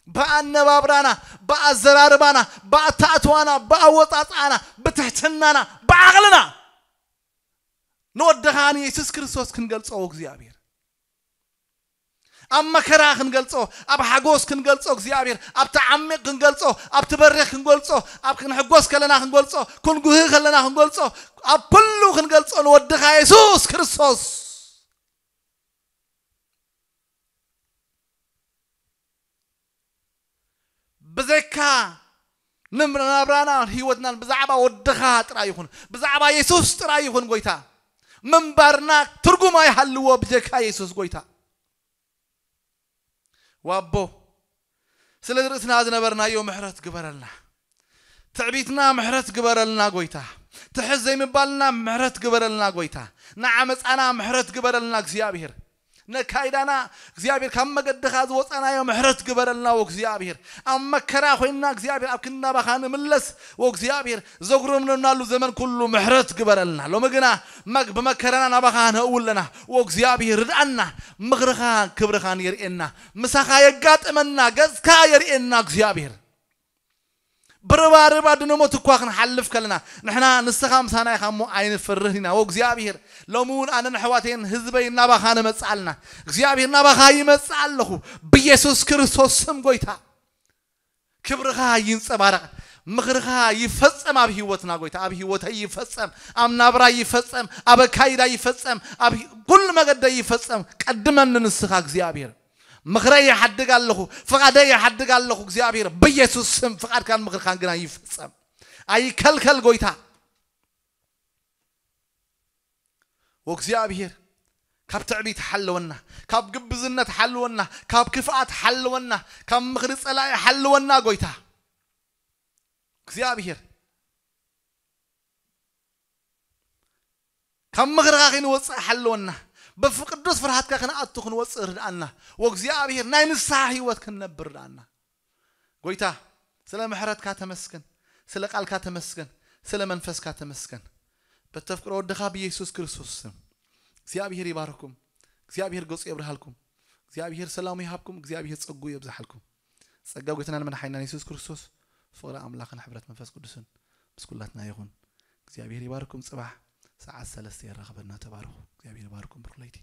ብኣነባብራና፣ ብኣዘራርባና፣ ብኣታእትዋና፣ ብኣወጻጽኣና፣ ብትሕትናና፣ ብዓቕልና ንወድኻ ንየሱስ ክርስቶስ ክንገልጾ፣ እግዚኣብሔር። ኣብ መከራ ክንገልጾ፣ ኣብ ሓጎስ ክንገልጾ እግዚኣብሔር፣ ኣብቲ ዓሚቕ ክንገልጾ፣ ኣብቲ በሪኽ ክንገልጾ፣ ኣብ ክንሕጎስ ከለና ክንገልጾ፣ ክንጉህ ከለና ክንገልጾ፣ ኣብ ኩሉ ክንገልጾ ንወድኻ የሱስ ክርስቶስ። ብዘካ ንናብራና ህይወትናን ብዛዕባ ወድኻ ጥራይ ይኹን፣ ብዛዕባ የሱስ ጥራይ ይኹን ጎይታ። ምንባርና ትርጉም ኣይሃልዎ ብጀካ የሱስ ጎይታ። ዋቦ፣ ስለ ርእስና ዝነበርናዮ ምሕረት ግበረልና። ትዕቢትና ምሕረት ግበረልና ጎይታ። ትሕዝ ዘይምባልና ምሕረት ግበረልና ጎይታ። ንዓመፃና ምሕረት ግበረልና እግዚኣብሔር። ነካይዳና እግዚኣብሔር ካብ መገድኻ ዝወፃናዮ ምሕረት ግበረልና ወእግዚኣብሔር። ኣብ መከራ ኮይንና እግዚኣብሔር ኣብ ክንዲ ናባኻ ንምለስ ወእግዚኣብሔር ዘጉረምረምናሉ ዘመን ኩሉ ምሕረት ግበረልና። ሎሚ ግና መግ-፣ ብመከራና ናባኻ ንእው ኣለና። ወእግዚኣብሔር ርድኣና፣ ምኽርኻ ክብርኻን የርእየና። ምሳኻ የጋጥመና፣ ገጽካ የርእየና እግዚኣብሔር። ብርባርብ ኣድነ ሞት እኳ ክንሓልፍ ከለና ንሕና ንስኻ ምሳና ኢኻ እሞ ኣይንፍርህን ኢና። ወእግዚኣብሔር ሎሚ እውን ኣነን ኣሕዋተይን ህዝበይ ናባኻ ንመጽእ ኣለና። እግዚኣብሔር ናባኻ ይመጽእ ኣለኹ ብኢየሱስ ክርስቶስ ስም ጎይታ። ክብርኻ ይንጸባረቕ፣ ምኽርኻ ይፈጸም ኣብ ህይወትና ጎይታ፣ ኣብ ህይወተይ ይፈጸም፣ ኣብ ናብራይ ይፈጸም፣ ኣብ ኣካይዳይ ይፈጸም፣ ኣብ ህ-፣ ኩሉ መገደይ ይፈጸም። ቀድመኒ ንስኻ እግዚኣብሔር። ምኽረይ ይሓድግ ኣለኹ፣ ፍቓደይ ይሓድግ ኣለኹ እግዚኣብሔር። ብኢየሱስ ስም ፍቓድካን ምኽርካን ግና ይፈጸም። ኣይከልከል ጎይታ። ወእግዚኣብሔር ካብ ትዕቢት ሓልወና፣ ካብ ግብዝነት ሓልወና፣ ካብ ክፍኣት ሓልወና፣ ካብ ምኽሪ ጸላኢ ሓልወና ጎይታ። እግዚኣብሔር ካብ ምኽርኻ ክንወፅእ ሓልወና፣ ብቅዱስ ፍርሃትካ ክንኣቱ ክንወፅእ ርድኣና። ወእግዚኣብሔር ናይ ንስሓ ህይወት ክንነብር ርድኣና። ጎይታ ስለ ምሕረትካ ተመስገን፣ ስለ ቃልካ ተመስገን፣ ስለ መንፈስካ ተመስገን። በተፍቅሮ ወድኻ ብኢየሱስ ክርስቶስ ስም እግዚኣብሔር ይባርኩም። እግዚኣብሔር ገጹ የብርሃልኩም። እግዚኣብሔር ሰላሙ ይሃብኩም። እግዚኣብሔር ጸጉ የብዝሓልኩም። ጸጋ ጎይታናን መድሓኒናን የሱስ ክርስቶስ፣ ፍቕሪ ኣምላኽን ሕብረት መንፈስ ቅዱስን ምስ ኩላትና ይኹን። እግዚኣብሔር ይባርኩም። ጽባሕ ሰዓት ሰለስተ የራኽበና። ተባረኹ። እግዚኣብሔር ይባርኩም። ብሩኽ ለይቲ።